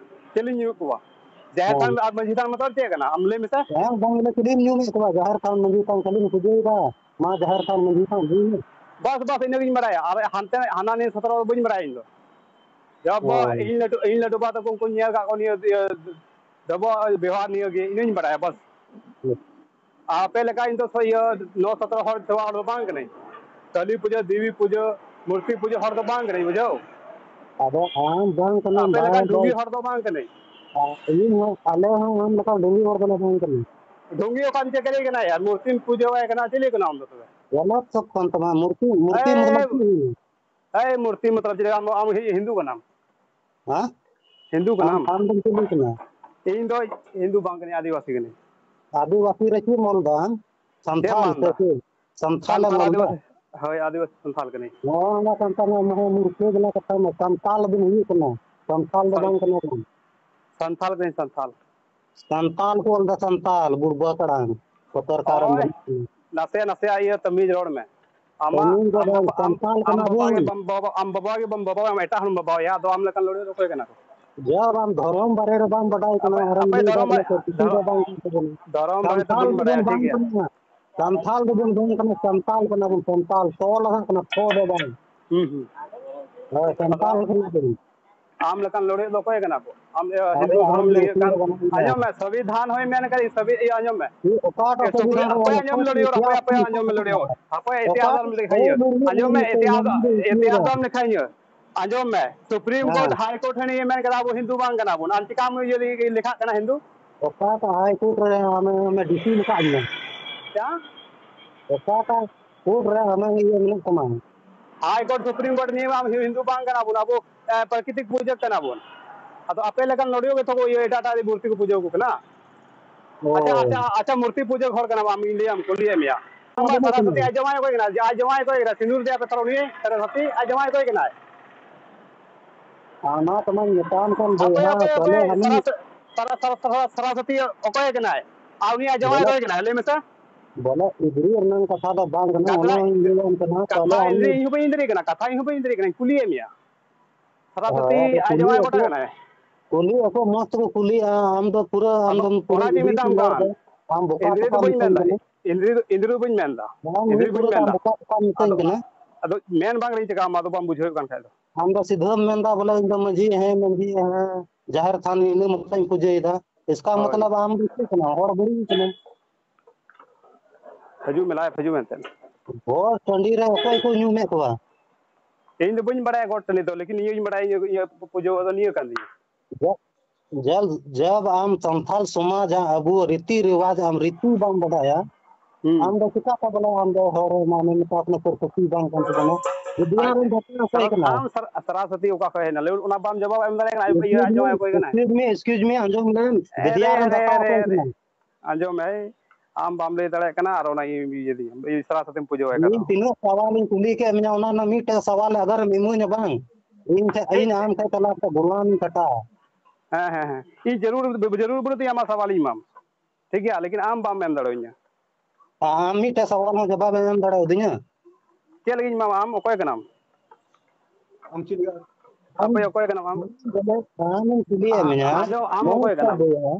ᱪᱤᱞᱤᱧ ᱧᱩᱢᱮᱫ ᱠᱚᱣᱟ? ᱡᱟᱦᱮᱨ ᱦᱮᱸ᱾ ᱛᱷᱟᱱ ᱟᱨ ᱢᱟᱹᱡᱷᱤ ᱛᱷᱟᱱ ᱢᱚᱛᱚ ᱪᱮᱫ ᱠᱟᱱᱟ? ᱟᱢ ᱞᱟᱹᱭ ᱢᱮᱥᱮ᱾ ᱦᱮᱸ, ᱵᱟᱝ ᱵᱚᱞᱮ ᱪᱤᱞᱤᱢ ᱧᱩᱢᱮᱫ ᱠᱚᱣᱟ? ᱡᱟᱦᱮᱨ ᱛᱷᱟᱱ ᱢᱟᱹᱡᱷᱤ ᱛᱷᱟᱱ ᱠᱷᱟᱹᱞᱤᱢ ᱯᱩᱡᱟᱹᱭᱮᱫᱟ, ᱢᱟ ᱡᱟᱦᱮᱨ ᱛᱷᱟᱱ ᱢᱟᱹᱡᱷᱤ ᱛᱷᱟᱱ ᱦᱩᱭ ᱮᱱᱟ᱾ ᱵᱟᱥ, ᱵᱟᱥ, ᱤᱱᱟᱹᱜᱤᱧ ᱵᱟᱲᱟᱭᱟ᱾ ᱟᱨ ᱦᱟᱱᱛᱮ ᱦᱟᱱᱟ ᱱᱤᱭᱟᱹ ᱥᱚᱛᱨᱚ ᱫᱚ ᱵᱟᱹᱧ ᱵᱟᱲᱟᱭᱟ ᱤᱧ ᱫᱚ᱾ ᱡᱚᱵ ᱦᱳᱭ᱾ ᱤᱧ ᱞᱟᱹᱴᱩ, ᱤᱧ ᱞᱟᱹᱴᱩ ᱵᱟ ᱛᱟᱠᱚ ᱩᱱᱠᱩᱧ ᱧᱮᱞ ᱟᱠᱟᱫ ᱠᱚᱣᱟ ᱱᱤᱭᱟᱹ, ᱤᱭᱟᱹ, ᱰᱚᱵᱚᱜ ᱵᱮᱣᱦᱟᱨ ᱱᱤᱭᱟᱹ ᱜᱮ ᱤᱧ ᱫᱚᱧ ᱵᱟᱲᱟᱭᱟ, ᱵᱟᱥ᱾ ᱦᱩᱸ᱾ ᱟᱯᱮ ᱞᱮᱠᱟ ᱤᱧ ᱫᱚ ᱥᱚ-, ᱤᱭᱟᱹ, ᱱᱚ ᱥᱚᱛᱨᱚ ᱦᱚᱲ ᱥᱮᱵᱟ ᱦᱚᱲ ᱫᱚ ᱵᱟᱝ ᱠᱟᱹᱱᱟᱹᱧ᱾ ᱠᱟᱹᱞᱤ ᱯᱩᱡᱟᱹ, ᱫᱮᱵᱤ ᱯᱩᱡᱟᱹ, ᱢᱩᱨᱛᱤ ᱯᱩᱡᱟᱹ ᱦᱚᱲ ᱫᱚ ᱵᱟᱝ ᱠᱟᱹᱱᱟᱹᱧ, ᱵᱩᱡᱷᱟᱹᱣ? ᱟᱫᱚ ᱟᱢ ᱵᱟᱝ ᱠᱟᱱᱟᱢ, ᱟᱯᱮ ᱞᱮᱠᱟ ᱵᱟᱝ ᱰᱩᱝᱜᱤ ᱵᱟᱝ᱾ ᱦᱚᱲ ᱫᱚ ᱵᱟᱝ ᱠᱟᱹᱱᱟᱹᱧ᱾ ᱟᱨ ᱤᱧ ᱦᱚᱸ, ᱟᱞᱮ ᱦᱚᱸ ᱟᱢ ᱞᱮᱠᱟ ᱰᱩᱝᱜᱤ ᱦᱚᱲ ᱫᱚᱞᱮ ᱵᱟᱝ ᱠᱟᱱᱟ᱾ ᱰᱩᱝᱜᱤ ᱚᱠᱟᱱ ᱪᱤᱞᱤ ᱠᱟᱱᱟᱭ? ᱟᱨ ᱢᱩᱨᱛᱤᱢ ᱯᱩᱡᱟᱹᱣᱟᱭ ᱠᱟᱱᱟ, ᱪᱤᱞᱤ ᱠᱟᱱᱟ ᱟᱢ ᱫᱚ ᱛᱚᱵᱮ? ᱜᱟᱞᱟᱛ ᱥᱚᱵ ᱠᱟᱱ ᱛᱟᱢᱟ, ᱢᱩᱨᱛᱤ, ᱢᱩᱨᱛᱤ ᱮᱭ, ᱢᱚᱛᱞᱚᱵ ᱪᱮᱫ ᱦᱩᱭᱩᱜᱼᱟ? ᱮᱭ, ᱢᱩᱨᱛᱤ ᱢᱚᱛᱞᱚᱵ ᱪᱮᱫ? ᱟᱢ, ᱟᱢ ᱦᱤ-, ᱦᱤᱱᱫᱩ ᱠᱟᱱᱟᱢ? ᱦᱮᱸ? ᱦᱤᱱᱫᱩ ᱟᱢ, ᱠᱟᱱᱟᱢ? ᱟᱢ ᱫᱚᱢ ᱪᱤᱞᱤ ᱠᱟᱱᱟ? ᱤᱧ ᱫᱚ ᱦᱤᱱᱫᱩ ᱵᱟᱝ ᱠᱟᱹᱱᱟᱹᱧ, ᱟᱹᱫᱤᱵᱟᱹᱥᱤ ᱠᱟᱹᱱᱟᱹᱧ᱾ ᱟᱹᱫᱤᱵᱟᱹᱥᱤ ᱨᱮ ᱪᱮᱫ ᱮᱢ ᱚᱞ ᱫᱟ ᱟᱢ? ᱪᱮᱫ ᱮᱢ ᱥᱟᱱᱛᱷᱟᱞ ᱚᱞ ᱥᱮ ᱫᱟ? ᱪᱮᱫ? ᱥᱟᱱᱛᱷᱟᱞ ᱮᱢ ᱥᱟᱱᱛᱟᱲ ᱚᱞ ᱫᱟ? ᱟᱹᱫᱤᱵᱟᱹᱥᱤ, ᱦᱳᱭ, ᱟᱹᱫᱤᱵᱟᱹᱥᱤ ᱥᱟᱱᱛᱟᱲ ᱠᱟᱹᱱᱟᱹᱧ᱾ ᱱᱚᱣᱟ ᱢᱟ ᱥᱟᱱᱛᱟᱲ ᱢᱟ ᱢᱟᱦᱟ ᱢᱩᱨᱠᱷᱟᱹ ᱜᱮᱞᱟ ᱠᱟᱛᱷᱟ ᱢᱟ, ᱥᱟᱱᱛᱟᱞ ᱵᱤᱱ ᱦᱩᱭᱩᱜ ᱠᱟᱱᱟ, ᱥᱟᱱᱛᱟᱞ ᱫᱚ ᱥᱟᱱ-, ᱵᱟᱝ ᱠᱟᱱᱟ ᱵᱚᱱ᱾ ᱥᱟᱱᱛᱟᱞ ᱠᱟᱹᱱᱟᱹᱧ, ᱥᱟᱱᱛᱟᱞ᱾ ᱥᱟᱱᱛᱟᱞ ᱠᱚ ᱚᱞ ᱫᱟ, ᱥᱟᱱᱛᱟᱞ, ᱵᱩᱲᱵᱟ ᱠᱟᱲᱟᱝ, ᱵᱚᱛᱚᱨ ᱠᱟᱨᱚᱱ ᱦᱳᱭ, ᱵᱟᱹᱱᱩᱜ ᱛᱤᱧᱟ᱾ ᱱᱟᱥᱮ, ᱱᱟᱥᱮᱭᱟᱜ ᱤᱭᱟᱹ ᱛᱟᱢᱤᱡ ᱨᱚᱲ ᱢᱮ᱾ ᱟᱢᱟᱜ ᱛᱟᱢᱤᱞ ᱫᱚ ᱟᱢ ᱵᱟᱝ, ᱵᱟᱵᱟ, ᱟᱢ, ᱥᱟᱱᱛᱟᱞ ᱟᱢ ᱠᱟᱱᱟ ᱵᱟᱵᱟ ᱜᱮ ᱵᱚᱱ᱾ ᱵᱟᱢ ᱵᱟᱵᱟ, ᱟᱢ ᱵᱟᱵᱟ ᱜᱮ ᱵᱟᱢ ᱵᱟᱵᱟᱭᱟ, ᱟᱫᱚ ᱟᱢ ᱞᱮᱠᱟᱱ ᱞᱟᱹᱲᱦᱟᱹᱭ ᱫᱚ ᱚᱠᱚᱭ ᱠᱟᱱᱟ ᱠᱚ? ᱡᱟ ᱵᱟᱝ ᱫᱷᱚᱨᱚᱢ ᱵᱟᱨᱮ ᱨᱮ ᱵᱟᱢ ᱵᱟᱰᱟᱭ ᱠᱟᱱᱟ, ᱟᱯᱮ, ᱟᱨᱮᱢ ᱟᱯᱮ ᱞᱟᱹᱭ ᱫᱟ ᱫᱷᱚᱨᱚᱢ ᱵᱚᱞᱮ ᱵᱟᱭ-, ᱥᱚᱨᱠᱟᱨ ᱫᱚ ᱫᱷᱚᱨᱚᱢ, ᱵᱟᱝ ᱠᱟᱱ ᱛᱟᱵᱚᱱᱟ᱾ ᱫᱷᱚᱨᱚᱢ ᱵᱟᱨᱮ ᱛᱮ ᱥᱟᱱᱛᱟᱞ ᱵᱟᱹᱧ ᱫᱚᱵᱚᱱ ᱵᱟᱲᱟᱭᱟ, ᱴᱷᱤᱠ ᱵᱟᱝ ᱜᱮᱭᱟ᱾ ᱠᱟᱱᱟ᱾ ᱥᱟᱱᱛᱟᱞ ᱫᱚᱵᱚᱱ ᱵᱟᱝ ᱠᱟᱱᱟ, ᱥᱟᱱᱛᱟᱞ ᱠᱟᱱᱟ ᱵᱚᱱ, ᱥᱟᱱᱛᱟᱞ᱾ ᱛᱚ ᱞᱟᱦᱟᱜ ᱠᱟᱱᱟ, ᱛᱚ ᱫᱚ ᱵᱟᱝ᱾ ᱦᱩᱸ, ᱦᱩᱸ᱾ ᱦᱳᱭ, ᱟᱫᱚ ᱥᱟᱱᱛᱟᱞ ᱠᱟᱱᱟ ᱵᱚᱱ᱾ ᱟᱢ ᱞᱮᱠᱟᱱ ᱞᱟᱹᱲᱦᱟᱹᱭ ᱫᱚ ᱚᱠᱚᱭ ᱠᱟᱱᱟ ᱠᱚ? ᱟᱢ, ᱤᱭᱟᱹ, ᱟᱨᱮ, ᱦᱤᱱᱫᱩ ᱟᱢ ᱫᱷᱚᱨᱚᱢ ᱞᱟᱹᱭ ᱞᱟᱹᱭ ᱠᱟᱱ, ᱠᱟᱱᱟ ᱵᱟᱝ ᱠᱟᱱᱟ᱾ ᱟᱸᱡᱚᱢ ᱢᱮ, ᱥᱚᱝᱵᱤᱫᱷᱟᱱ ᱦᱚᱸᱭ ᱢᱮᱱ ᱠᱟᱫᱟ, ᱥᱚᱵᱤ-, ᱤᱭᱟᱹ, ᱟᱸᱡᱚᱢ ᱢᱮ᱾ ᱚᱠᱟᱴᱟᱜ ᱮ, ᱥᱩᱠᱨᱤ, ᱥᱚᱝᱵᱤᱫᱷᱟᱱ ᱦᱟᱯᱮ ᱠᱟᱱᱟ? ᱟᱸᱡᱚᱢ ᱞᱟᱹᱲᱦᱟᱹᱭ ᱨᱚᱲ, ᱦᱟᱯᱮ, ᱦᱟᱯᱮ ᱟᱸᱡᱚᱢ ᱞᱟᱹᱲᱦᱟᱹᱭ ᱨᱚᱲ᱾ ᱦᱟᱯᱮ, ᱮᱴᱤᱭᱟᱥ ᱫᱷᱚᱨᱚᱢ ᱞᱮᱠᱷᱟᱭ ᱤᱭᱟᱹ᱾ ᱟᱸᱡᱚᱢ ᱢᱮ, ᱮᱴᱤᱭᱟᱥ, ᱮᱴᱤᱭᱟᱥ ᱫᱷᱚᱨᱚᱢ ᱞᱮᱠᱷᱟᱭ ᱤᱭᱟᱹ᱾ ᱟᱸᱡᱚᱢ ᱢᱮ, ᱥᱩᱯᱨᱤᱢ ᱠᱳᱨᱴ, ᱦᱮᱸ᱾ ᱦᱟᱭ ᱠᱳᱨᱴ ᱦᱟᱹᱱᱤ ᱢᱮᱱ ᱠᱟᱫᱟ, ᱟᱵᱚ ᱦᱤᱱᱫᱩ ᱵᱟᱝ ᱠᱟᱱᱟ ᱵᱚᱱ᱾ ᱟᱢ ᱪᱤᱠᱟᱢ ᱤᱭᱟᱹ ᱞᱮ-, ᱞᱮᱠᱷᱟᱜ ᱠᱟᱱᱟ ᱦᱤᱱᱫᱩ? ᱚᱠᱟᱴᱟᱜ ᱦᱟᱭ ᱠᱳᱨᱴ ᱨᱮ ᱟᱢᱮ, ᱟᱢᱮ ᱰᱤᱥᱤ ᱞᱮᱠᱷᱟᱜ ᱢᱮ? ᱪᱟ? ᱚᱠᱟᱴᱟᱜ ᱠᱳᱨᱴ ᱨᱮ ᱟᱢᱮ ᱤᱭᱟᱹ ᱢᱮᱱᱟᱜ ᱛᱟᱢᱟ? ᱦᱟᱭ ᱠᱳᱨᱴ, ᱥᱩᱯᱨᱤᱢ ᱠᱳᱨᱴ ᱱᱤᱭᱟᱹ ᱢᱟ ᱟᱢ ᱦᱤᱱᱫᱩ ᱵᱟᱝ ᱠᱟᱱᱟ ᱵᱚᱱ᱾ ᱟᱵᱚ ᱮ, ᱯᱨᱟᱠᱨᱤᱛᱤᱠ ᱯᱩᱡᱟᱹ ᱠᱟᱱᱟ ᱵᱚᱱ᱾ ᱟᱫᱚ ᱟᱯᱮ ᱞᱮᱠᱟᱱ ᱱᱚᱰᱮ ᱜᱮ ᱛᱚ ᱤᱭᱟᱹ ᱮᱴᱟᱜ ᱮᱴᱟᱜ ᱢᱩᱨᱛᱤ ᱠᱚ ᱯᱩᱡᱟᱹ ᱟᱠᱚ ᱠᱟᱱᱟ᱾ ᱚ᱾ ᱟᱪᱪᱷᱟ, ᱟᱪᱪᱷᱟ, ᱟᱪᱪᱷᱟ, ᱢᱩᱨᱛᱤ ᱯᱩᱡᱟᱹ ᱦᱚᱲ ᱠᱟᱱᱟᱢ ᱟᱢ, ᱤᱧ ᱞᱟᱹᱭᱟᱢ, ᱠᱩᱞᱤᱭᱮᱫ ᱢᱮᱭᱟ᱾ ᱟᱢ ᱟᱫᱚ ᱵᱟᱝ ᱥᱟᱨᱟᱥᱚᱛᱤ ᱟᱡ ᱡᱟᱶᱟᱭ ᱚᱠᱚᱭ ᱠᱟᱱᱟ? ᱡᱮ ᱟᱡ ᱡᱟᱶᱟᱭ ᱚᱠᱚᱭ ᱠᱟᱱᱟ? ᱥᱤᱸᱫᱩᱨ ᱫᱮᱭᱟ ᱯᱮ ᱛᱟᱦᱚᱞᱮ ᱩᱱᱤ ᱥᱟᱨᱟᱥᱚᱛᱤ ᱟᱡ ᱡᱟᱶᱟᱭ ᱚᱠᱚᱭ ᱠᱟᱱᱟᱭ? ᱟᱢ ᱢᱟ ᱛᱚᱢᱟᱧ ᱢᱮᱛᱟᱢ ᱠᱟᱱ ᱚᱠᱚᱭ, ᱵᱚᱭᱦᱟ, ᱚᱠᱚᱭ, ᱛᱟᱦᱚᱞᱮ ᱚᱠᱚᱭ? ᱦᱟᱹᱱᱤ ᱥᱟᱨᱟ-, ᱥᱟᱨᱟ-, ᱥᱟᱨᱟ-, ᱥᱟᱨᱟ-, ᱥᱟᱨᱟᱥᱚᱛᱤ ᱚᱠᱚᱭ ᱠᱟᱱᱟᱭ? ᱟᱨ ᱩᱱᱤ ᱟᱡ ᱡᱟᱶᱟᱭ ᱵᱚᱞᱮ, ᱚᱠᱚᱭ ᱠᱟᱱᱟᱭ? ᱞᱟᱹᱭ ᱢᱮᱥᱮ᱾ ᱵᱚᱞᱮ ᱤᱫᱽᱨᱤ ᱨᱮᱱᱟᱜ ᱠᱟᱛᱷᱟ ᱫᱚ ᱵᱟᱝ ᱠᱟᱱᱟ, ᱠᱟᱛᱷᱟ, ᱚᱱᱟ ᱦᱚᱸᱧ ᱞᱟᱹᱭᱟᱢ ᱠᱟᱱᱟ, ᱠᱟᱛᱷᱟ ᱛᱟᱦᱚᱞᱮ ᱟᱢ ᱤᱧ ᱤᱧ ᱦᱚᱸ ᱵᱟᱹᱧ ᱤᱫᱽᱨᱤ ᱠᱟᱱᱟ, ᱠᱟᱛᱷᱟ ᱤᱧ ᱦᱚᱸ ᱵᱟᱹᱧ ᱤᱫᱽᱨᱤ ᱠᱟᱱᱟ, ᱠᱩᱞᱤᱭᱮᱫ ᱢᱮᱭᱟ᱾ ᱥᱟᱨᱟᱥᱚᱛᱤ ᱦᱳᱭ, ᱟᱫᱚ ᱟᱡ ᱠᱩᱞᱤ ᱡᱟᱶᱟᱭ ᱚᱠᱚᱭ ᱟᱠᱚ, ᱠᱟᱱᱟᱭ? ᱠᱩᱞᱤ ᱟᱠᱚ ᱢᱚᱡᱽ ᱛᱮᱠᱚ ᱠᱩᱞᱤᱜᱼᱟ, ᱟᱢ ᱫᱚ ᱯᱩᱨᱟᱹ, ᱟᱢ ᱟᱫᱚ ᱫᱚᱢ ᱯᱩᱨᱟᱹ ᱚᱱᱟ ᱜᱮ ᱤᱫᱽᱨᱤ ᱢᱮᱛᱟᱢ ᱠᱟᱱ᱾ ᱨᱚᱲ ᱫᱟ᱾ ᱟᱢ ᱵᱚᱠᱟ ᱤᱫᱽᱨᱤ ᱫᱚ ᱵᱚᱠᱟᱢ ᱵᱟᱹᱧ ᱢᱮᱛᱟᱢ ᱢᱮᱱᱫᱟ᱾ ᱠᱟᱱᱟ᱾ ᱤᱫᱽᱨᱤ ᱫᱚ, ᱤᱫᱽᱨᱤ ᱫᱚ ᱵᱟᱹᱧ ᱢᱮᱱᱫᱟ᱾ ᱵᱟᱝ, ᱤᱫᱽᱨᱤ ᱱᱩᱭ ᱵᱟᱹᱧ ᱯᱩᱨᱟᱹ ᱛᱟᱢ ᱢᱮᱱᱫᱟ᱾ ᱵᱚᱠᱟ ᱫᱚᱠᱟᱢ ᱢᱤᱛᱟᱹᱧ ᱟᱫᱚ, ᱠᱟᱱᱟ᱾ ᱟᱫᱚ ᱢᱮᱱ ᱵᱟᱝ ᱨᱮᱧ ᱪᱤᱠᱟᱹᱜᱼᱟ, ᱟᱢ ᱟᱫᱚ ᱵᱟᱢ ᱵᱩᱡᱷᱟᱹᱣᱮᱫ ᱠᱟᱱ ᱠᱷᱟᱡ ᱫᱚ᱾ ᱟᱢ ᱫᱚ ᱥᱤᱫᱷᱟᱹᱢ ᱢᱮᱱᱫᱟ ᱵᱚᱞᱮ, "ᱤᱧ ᱫᱚ ᱢᱟᱹᱡᱷᱤ ᱦᱮᱸ, ᱢᱟᱹᱡᱷᱤ ᱦᱮᱸ, ᱡᱟᱦᱮᱨ ᱛᱷᱟᱱ ᱤᱱᱟᱹ ᱢᱚᱛᱚᱧ ᱯᱩᱡᱟᱹᱭᱮᱫᱟ᱾" ᱤᱥᱠᱟ ᱦᱳᱭ᱾ ᱢᱚᱛᱞᱚᱵ ᱟᱢ ᱫᱚ ᱪᱮᱫ ᱠᱟᱱᱟ? ᱦᱚᱲ ᱵᱟᱹᱲᱤᱡ ᱠᱟᱱᱟᱢ᱾ ᱦᱤᱡᱩᱜ ᱢᱮ, live ᱦᱤᱡᱩᱜ ᱢᱮ ᱮᱱᱛᱮᱫ᱾ ᱜᱚᱴ ᱴᱟᱺᱰᱤ ᱨᱮ ᱚᱠᱚᱭ ᱠᱚ ᱧᱩᱢᱮᱫ ᱠᱚᱣᱟ? ᱤᱧ ᱫᱚ ᱵᱟᱹᱧ ᱵᱟᱲᱟᱭᱟ ᱜᱚᱴ ᱴᱟᱺᱰᱤ ᱫᱚ, ᱞᱮᱠᱤᱱ ᱤᱧᱤᱧ ᱵᱟᱲᱟᱭᱟ, ᱤᱧ, ᱤᱧ ᱯᱩᱡᱟᱹ ᱫᱚ ᱱᱤᱭᱟᱹ ᱠᱟᱱ ᱛᱤᱧᱟ᱾ ᱡᱟ-, ᱡᱟᱞ-, ᱡᱟᱵ ᱟᱢ ᱥᱟᱱᱛᱟᱞ ᱥᱚᱢᱟᱡᱽ, ᱟᱵᱚ ᱨᱤᱛᱤ ᱨᱮᱣᱟᱡᱽ ᱟᱢ ᱨᱤᱛᱤ ᱵᱟᱢ ᱵᱟᱰᱟᱭᱟ, ᱦᱩᱸ᱾ ᱟᱢ ᱫᱚ ᱪᱤᱠᱟᱛᱮ ᱵᱚᱞᱮ ᱟᱢ ᱫᱚ ᱦᱚᱲ ᱢᱟᱱᱮ ᱢᱮᱛᱟ ᱠᱚ ᱠᱟᱱᱟ ᱯᱟᱹᱨᱠᱟᱹᱛᱤ ᱵᱟᱝ ᱠᱟᱱ ᱛᱟᱵᱚᱱᱟ? ᱵᱤᱫᱽᱭᱟ ᱨᱮᱱ ᱫᱟᱠᱟ ᱚᱠᱚᱭ ᱥᱟᱨᱟ-, ᱠᱟᱱᱟ? ᱟᱢ ᱥᱟᱨ-, ᱥᱟᱨᱟᱥᱚᱛᱤ ᱚᱠᱟ ᱠᱷᱚᱡ ᱦᱮᱡ ᱮᱱᱟ? ᱞᱟᱹᱭ, ᱚᱱᱟ ᱵᱟᱢ ᱡᱚᱵᱟᱵ ᱮᱢ ᱫᱟᱲᱮᱭᱟᱜ ᱠᱟᱱᱟ, ᱤᱭᱟᱹ, excuse ᱟᱡ me, ᱡᱟᱶᱟᱭ ᱚᱠᱚᱭ ᱠᱟᱱᱟ? Excuse me, excuse me, ᱟᱸᱡᱚᱢ ᱞᱮᱢ, ᱮ, ᱵᱤᱫᱽᱭᱟ ᱨᱮ, ᱨᱮᱱ ᱨᱮ, ᱫᱟᱠᱟ ᱨᱮ, ᱚᱠᱚᱭ ᱨᱮ, ᱠᱟᱱᱟ? ᱟᱸᱡᱚᱢ ᱢᱮ, ᱟᱢ ᱵᱟᱢ ᱞᱟᱹᱭ ᱫᱟᱲᱮᱭᱟᱜ ᱠᱟᱱᱟ ᱟᱨ ᱚᱱᱟ ᱤᱭᱟᱹ, ᱤᱭᱟᱹ ᱫᱤᱧ, ᱤᱭᱟᱹ ᱥᱟᱨᱟᱥᱚᱛᱤᱢ ᱯᱩᱡᱟᱹᱣᱟᱭ ᱠᱟᱱᱟ᱾ ᱤᱧ ᱛᱤᱱᱟᱹᱜ ᱥᱟᱣᱟᱞᱤᱧ ᱠᱩᱞᱤ ᱠᱮᱫ ᱢᱮᱭᱟ, ᱚᱱᱟ ᱨᱮᱱᱟᱜ ᱢᱤᱫᱴᱮᱡ ᱥᱟᱣᱟᱞ ᱟᱜᱟᱨᱮᱢ ᱤᱢᱟᱹᱧᱟ ᱵᱟᱝ, ᱤᱧ ᱴᱷᱮᱡ, ᱤᱧ ᱟᱢ ᱴᱷᱮᱡ ᱪᱟᱞᱟᱣ ᱠᱟᱛᱮ ᱜᱚᱞᱟᱢ ᱤᱧ ᱠᱟᱴᱟᱣᱟ᱾ ᱦᱮᱸ, ᱦᱮᱸ, ᱦᱮᱸ᱾ ᱤᱧ ᱡᱟᱹᱨᱩᱲ, ᱡᱟᱹᱨᱩᱲ ᱵᱟᱹᱱᱩᱜ ᱛᱤᱧᱟ ᱟᱢᱟᱜ ᱥᱟᱣᱟᱞᱤᱧ ᱮᱢᱟᱢ᱾ ᱴᱷᱤᱠ ᱜᱮᱭᱟ, ᱞᱮᱠᱤᱱ ᱟᱢ ᱵᱟᱢ ᱮᱢ ᱫᱟᱲᱮᱣᱟᱹᱧᱟ᱾ ᱟᱢ ᱢᱤᱫᱴᱮᱡ ᱥᱟᱣᱟᱞ ᱦᱚᱸ ᱡᱚᱵᱟᱵ ᱮᱢ ᱮᱢ ᱫᱟᱲᱮᱣᱟᱫᱤᱧᱟ? ᱪᱮᱫ ᱞᱟᱹᱜᱤᱫ ᱤᱧ ᱮᱢᱟᱢᱟ? ᱟᱢ ᱚᱠᱚᱭ ᱠᱟᱱᱟᱢ? ᱟᱢ ᱪᱮᱫ ᱞᱮᱠᱟ? ᱟᱢ ᱦᱟᱯᱮ, ᱚᱠᱚᱭ ᱠᱟᱱᱟᱢ ᱟᱢ? ᱵᱚᱞᱮ ᱟᱢᱤᱧ ᱠᱩᱞᱤᱭᱮᱫ ᱟ-, ᱢᱮᱭᱟ, ᱟᱸᱡᱚᱢ, ᱟᱢ ᱢᱚᱡᱽ ᱚᱠᱚᱭ ᱛᱮ ᱠᱟᱱᱟᱢ? ᱵᱚᱭᱦᱟ,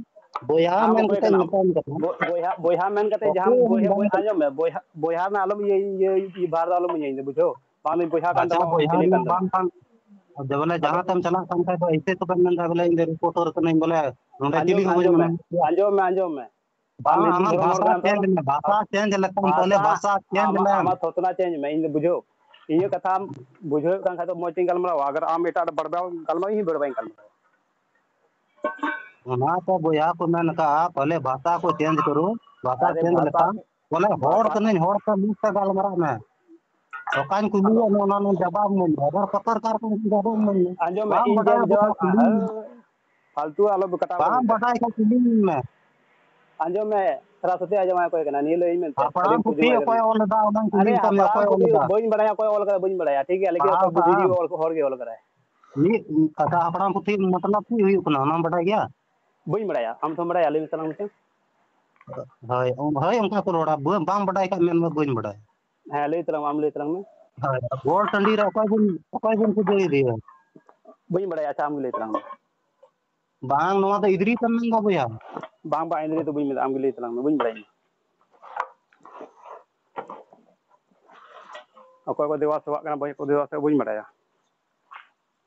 ᱵᱚᱭᱦᱟ ᱟᱢ ᱢᱮᱱ ᱚᱠᱚᱭ ᱠᱟᱛᱮ ᱠᱟᱱᱟᱢ? ᱢᱮᱛᱟᱢ ᱠᱟᱱᱟ᱾ ᱵᱚ-, ᱵᱚᱭᱦᱟ, ᱵᱚᱭᱦᱟ ᱢᱮᱱ ᱠᱟᱛᱮ ᱡᱟᱦᱟᱸ ᱵᱟᱠᱚ ᱵᱚᱭᱦᱟ, ᱢᱮᱱ ᱵᱚᱭ-, ᱫᱟᱲᱮᱭᱟᱜ ᱟᱸᱡᱚᱢ ᱢᱮ, ᱵᱚᱭᱦᱟ, ᱵᱚᱭᱦᱟ ᱨᱮᱱᱟᱜ ᱟᱞᱚᱢ ᱤᱭᱟᱹ, ᱤᱭᱟᱹ, ᱤᱭᱟᱹ ᱵᱷᱟᱨ ᱫᱚ ᱟᱞᱚᱢ ᱤᱭᱟᱹᱧ ᱫᱟ, ᱵᱩᱡᱷᱟᱹᱣ? ᱵᱟᱝ ᱫᱚᱧ ᱵᱚᱭᱦᱟ ᱠᱟᱱ ᱟᱪᱪᱷᱟ, ᱛᱟᱢᱟ, ᱵᱚᱭᱦᱟ ᱠᱩᱞᱤ ᱠᱟᱱ ᱨᱮᱱᱟᱜ ᱛᱟᱢᱟ᱾ ᱵᱟᱝ ᱠᱟᱱ, ᱟᱫᱚ ᱵᱚᱞᱮ ᱟᱫᱚ ᱡᱟᱦᱟᱸ ᱛᱮᱢ ᱪᱟᱞᱟᱜ ᱠᱟᱱ ᱠᱷᱟᱡ ᱫᱚ ᱮᱭᱥᱮ ᱛᱚ ᱵᱟᱢ ᱢᱮᱱ ᱫᱟ ᱵᱚᱞᱮ ᱤᱧ ᱫᱚ reporter ᱠᱟᱹᱱᱟᱹᱧ ᱵᱚᱞᱮ ᱱᱚᱰᱮ ᱪᱤᱞᱤ ᱟᱸᱡᱚᱢ ᱢᱮ, ᱦᱚᱸ ᱵᱟᱹᱧ ᱟᱸᱡᱚᱢ ᱢᱮ, ᱢᱮᱱᱟ᱾ ᱟᱸᱡᱚᱢ ᱢᱮ, ᱟᱸᱡᱚᱢ ᱢᱮ᱾ ᱵᱟᱝ, ᱟᱢ ᱟᱢᱟᱜ ᱢᱤᱫᱴᱮᱱ ᱵᱷᱟᱥᱟ ᱦᱚᱲ ᱠᱟᱱ change ᱛᱟᱢ᱾ ᱢᱮ, ᱵᱷᱟᱥᱟ change ᱞᱮᱠᱷᱟᱱ ᱵᱷᱟᱥᱟ, ᱵᱚᱞᱮ ᱵᱷᱟᱥᱟ change ᱟᱢᱟᱜ, ᱞᱮᱢ᱾ ᱟᱢᱟᱜ ᱛᱷᱚᱛᱱᱟ change ᱢᱮ, ᱤᱧ ᱫᱚ ᱵᱩᱡᱷᱟᱹᱣ᱾ ᱤᱧᱟᱹᱜ ᱠᱟᱛᱷᱟᱢ ᱵᱩᱡᱷᱟᱹᱣᱮᱫ ᱠᱟᱱ ᱠᱷᱟᱡ ᱫᱚ ᱢᱚᱡᱽ ᱛᱤᱧ ᱜᱟᱞᱢᱟᱨᱟᱣᱟ, ᱟᱜᱟᱨ ᱟᱢ ᱮᱴᱟᱜ ᱨᱮ ᱵᱟᱲᱵᱟᱣ ᱜᱟᱞᱢᱟᱨᱟᱣ, ᱤᱧ ᱦᱚᱸ ᱵᱟᱲᱵᱟᱣᱤᱧ ᱜᱟᱞᱢᱟᱨᱟᱣᱟ᱾ ᱚᱱᱟ ᱛᱚ ᱵᱚᱭᱦᱟ ᱠᱚ ᱢᱮᱱ ᱠᱟᱜᱼᱟ, ᱯᱟᱦᱞᱮ ᱵᱷᱟᱥᱟ ᱠᱚ change ᱠᱟᱨᱳ, ᱵᱷᱟᱥᱟ ᱟᱨᱮ change ᱵᱷᱟᱥᱟ, ᱞᱮᱠᱷᱟᱱ ᱵᱚᱞᱮ ᱦᱚᱲ ᱵᱷᱟᱥᱟ, ᱠᱟᱹᱱᱟᱹᱧ, ᱦᱚᱲ ᱥᱟᱶ ᱢᱤᱫ ᱛᱮ ᱜᱟᱞᱢᱟᱨᱟᱜ ᱢᱮ᱾ ᱚᱠᱟᱧ ᱠᱩᱞᱤᱭᱟ, ᱱᱚᱣᱟ ᱱᱚᱣᱟ ᱡᱟᱵᱟᱵ ᱢᱮ᱾ ᱟᱫᱚ ᱠᱚᱛᱚᱨ ᱠᱟᱨ ᱠᱚ ᱡᱟᱵᱟᱵ ᱢᱮ᱾ ᱟᱸᱡᱚᱢ ᱢᱮ, ᱵᱟᱢ ᱤᱧ ᱵᱟᱰᱟᱭ ᱡᱮ ᱠᱷᱟᱡ ᱡᱚ-, ᱠᱩᱞᱤᱧ ᱢᱮ᱾ ᱦᱮᱸ, ᱯᱷᱟᱞᱛᱩ ᱟᱞᱚ ᱠᱟᱴᱟᱣ ᱵᱟᱢ ᱠᱟᱹᱧ ᱢᱮ᱾ ᱵᱟᱰᱟᱭ ᱠᱷᱟᱡ ᱠᱩᱞᱤᱧ ᱢᱮ᱾ ᱟᱸᱡᱚᱢ ᱢᱮ, ᱥᱚᱨᱚᱥᱚᱛᱤ ᱟᱸᱡᱚᱢ ᱚᱠᱚᱭ ᱠᱟᱱᱟ, ᱱᱤᱭᱟᱹ ᱞᱟᱹᱭᱟᱹᱧ ᱢᱮ ᱮᱱᱛᱮ᱾ ᱦᱟᱯᱲᱟᱢ ᱟᱹᱰᱤᱢ ᱯᱩᱛᱷᱤ ᱯᱩᱡᱤᱢᱟ ᱚᱠᱚᱭ ᱡᱟᱹᱱᱤᱡ᱾ ᱚᱞ ᱞᱮᱫᱟ, ᱚᱱᱟᱧ ᱟᱨᱮ, ᱠᱩᱞᱤᱭᱮᱫ ᱠᱟᱱ ᱢᱮᱭᱟ, ᱦᱟᱯᱲᱟᱢ ᱚᱠᱚᱭ ᱚᱞ ᱯᱩᱛᱷᱤ ᱞᱮᱫᱟ? ᱵᱟᱹᱧ ᱵᱟᱲᱟᱭᱟ ᱚᱠᱚᱭ ᱚᱞ ᱠᱟᱫᱟ, ᱵᱟᱹᱧ ᱵᱟᱲᱟᱭᱟ, ᱴᱷᱤᱠ ᱜᱮᱭᱟ, ᱞᱮᱠᱤᱱ ᱦᱟᱯᱲᱟᱢ, ᱚᱠᱚᱭ ᱵᱩᱫᱽᱫᱷᱤᱡᱤᱵᱤ ᱦᱟᱯᱲᱟᱢ᱾ ᱚᱞ, ᱦᱚᱲ ᱜᱮ ᱚᱞ ᱠᱟᱫᱟᱭ᱾ ᱢᱤᱫ ᱠᱟᱛᱷᱟ, ᱦᱟᱯᱲᱟᱢ ᱯᱩᱛᱷᱤ ᱢᱚᱛᱞᱚᱵ ᱪᱮᱫ ᱦᱩᱭᱩᱜ ᱠᱟᱱᱟ, ᱚᱱᱟᱢ ᱵᱟᱰᱟᱭ ᱜᱮᱭᱟ? ᱵᱟᱹᱧ ᱵᱟᱲᱟᱭᱟ, ᱟᱢ ᱛᱷᱚᱢ ᱵᱟᱲᱟᱭᱟ, ᱞᱟᱹᱭ ᱢᱮ ᱛᱟᱞᱟᱝ ᱢᱮᱥᱮ᱾ ᱦᱳᱭ, ᱦᱳᱭ, ᱚᱱᱠᱟ ᱠᱚ ᱨᱚᱲᱟ, ᱵᱟᱹ-, ᱵᱟᱢ ᱵᱟᱰᱟᱭ ᱠᱷᱟᱡ ᱢᱮᱱ ᱢᱮ, "ᱵᱟᱹᱧ ᱵᱟᱰᱟᱭᱟ᱾" ᱦᱮᱸ, ᱞᱟᱹᱭ ᱛᱟᱞᱟᱝ ᱢᱮ, ᱟᱢ ᱞᱟᱹᱭ ᱛᱟᱞᱟᱝ ᱢᱮ᱾ ᱦᱳᱭ, ᱜᱚᱲ ᱴᱟᱺᱰᱤ ᱨᱮ ᱚᱠᱚᱭ ᱵᱚᱱ, ᱚᱠᱚᱭ ᱵᱚᱱ ᱯᱩᱡᱟᱹᱭᱮᱫᱮᱭᱟ? ᱵᱟᱹᱧ ᱵᱟᱲᱟᱭᱟ, ᱟᱪᱪᱷᱟ, ᱟᱢ ᱜᱮ ᱞᱟᱹᱭ ᱛᱟᱞᱟᱝ ᱢᱮ᱾ ᱵᱟᱝ, ᱱᱚᱣᱟ ᱫᱚ ᱤᱫᱨᱤᱥ ᱮᱢ ᱢᱮᱱᱫᱟ ᱵᱚᱭᱦᱟ᱾ ᱵᱟᱝ, ᱵᱟᱝ, ᱤᱫᱨᱤᱥ ᱫᱚ ᱵᱟᱹᱧ ᱢᱮᱱᱫᱟ, ᱟᱢ ᱜᱮ ᱞᱟᱹᱭ ᱛᱟᱞᱟᱝ ᱢᱮ, ᱵᱟᱹᱧ ᱵᱟᱲᱟᱭᱟ ᱤᱧ᱾ ᱚᱠᱚᱭ ᱠᱚ ᱫᱮᱵᱟ ᱥᱮᱵᱟᱜ ᱠᱟᱱᱟ, ᱵᱟᱹᱧ, ᱠᱚ ᱫᱮᱵᱟ ᱥᱮᱵᱟ ᱵᱟᱹᱧ ᱵᱟᱲᱟᱭᱟ᱾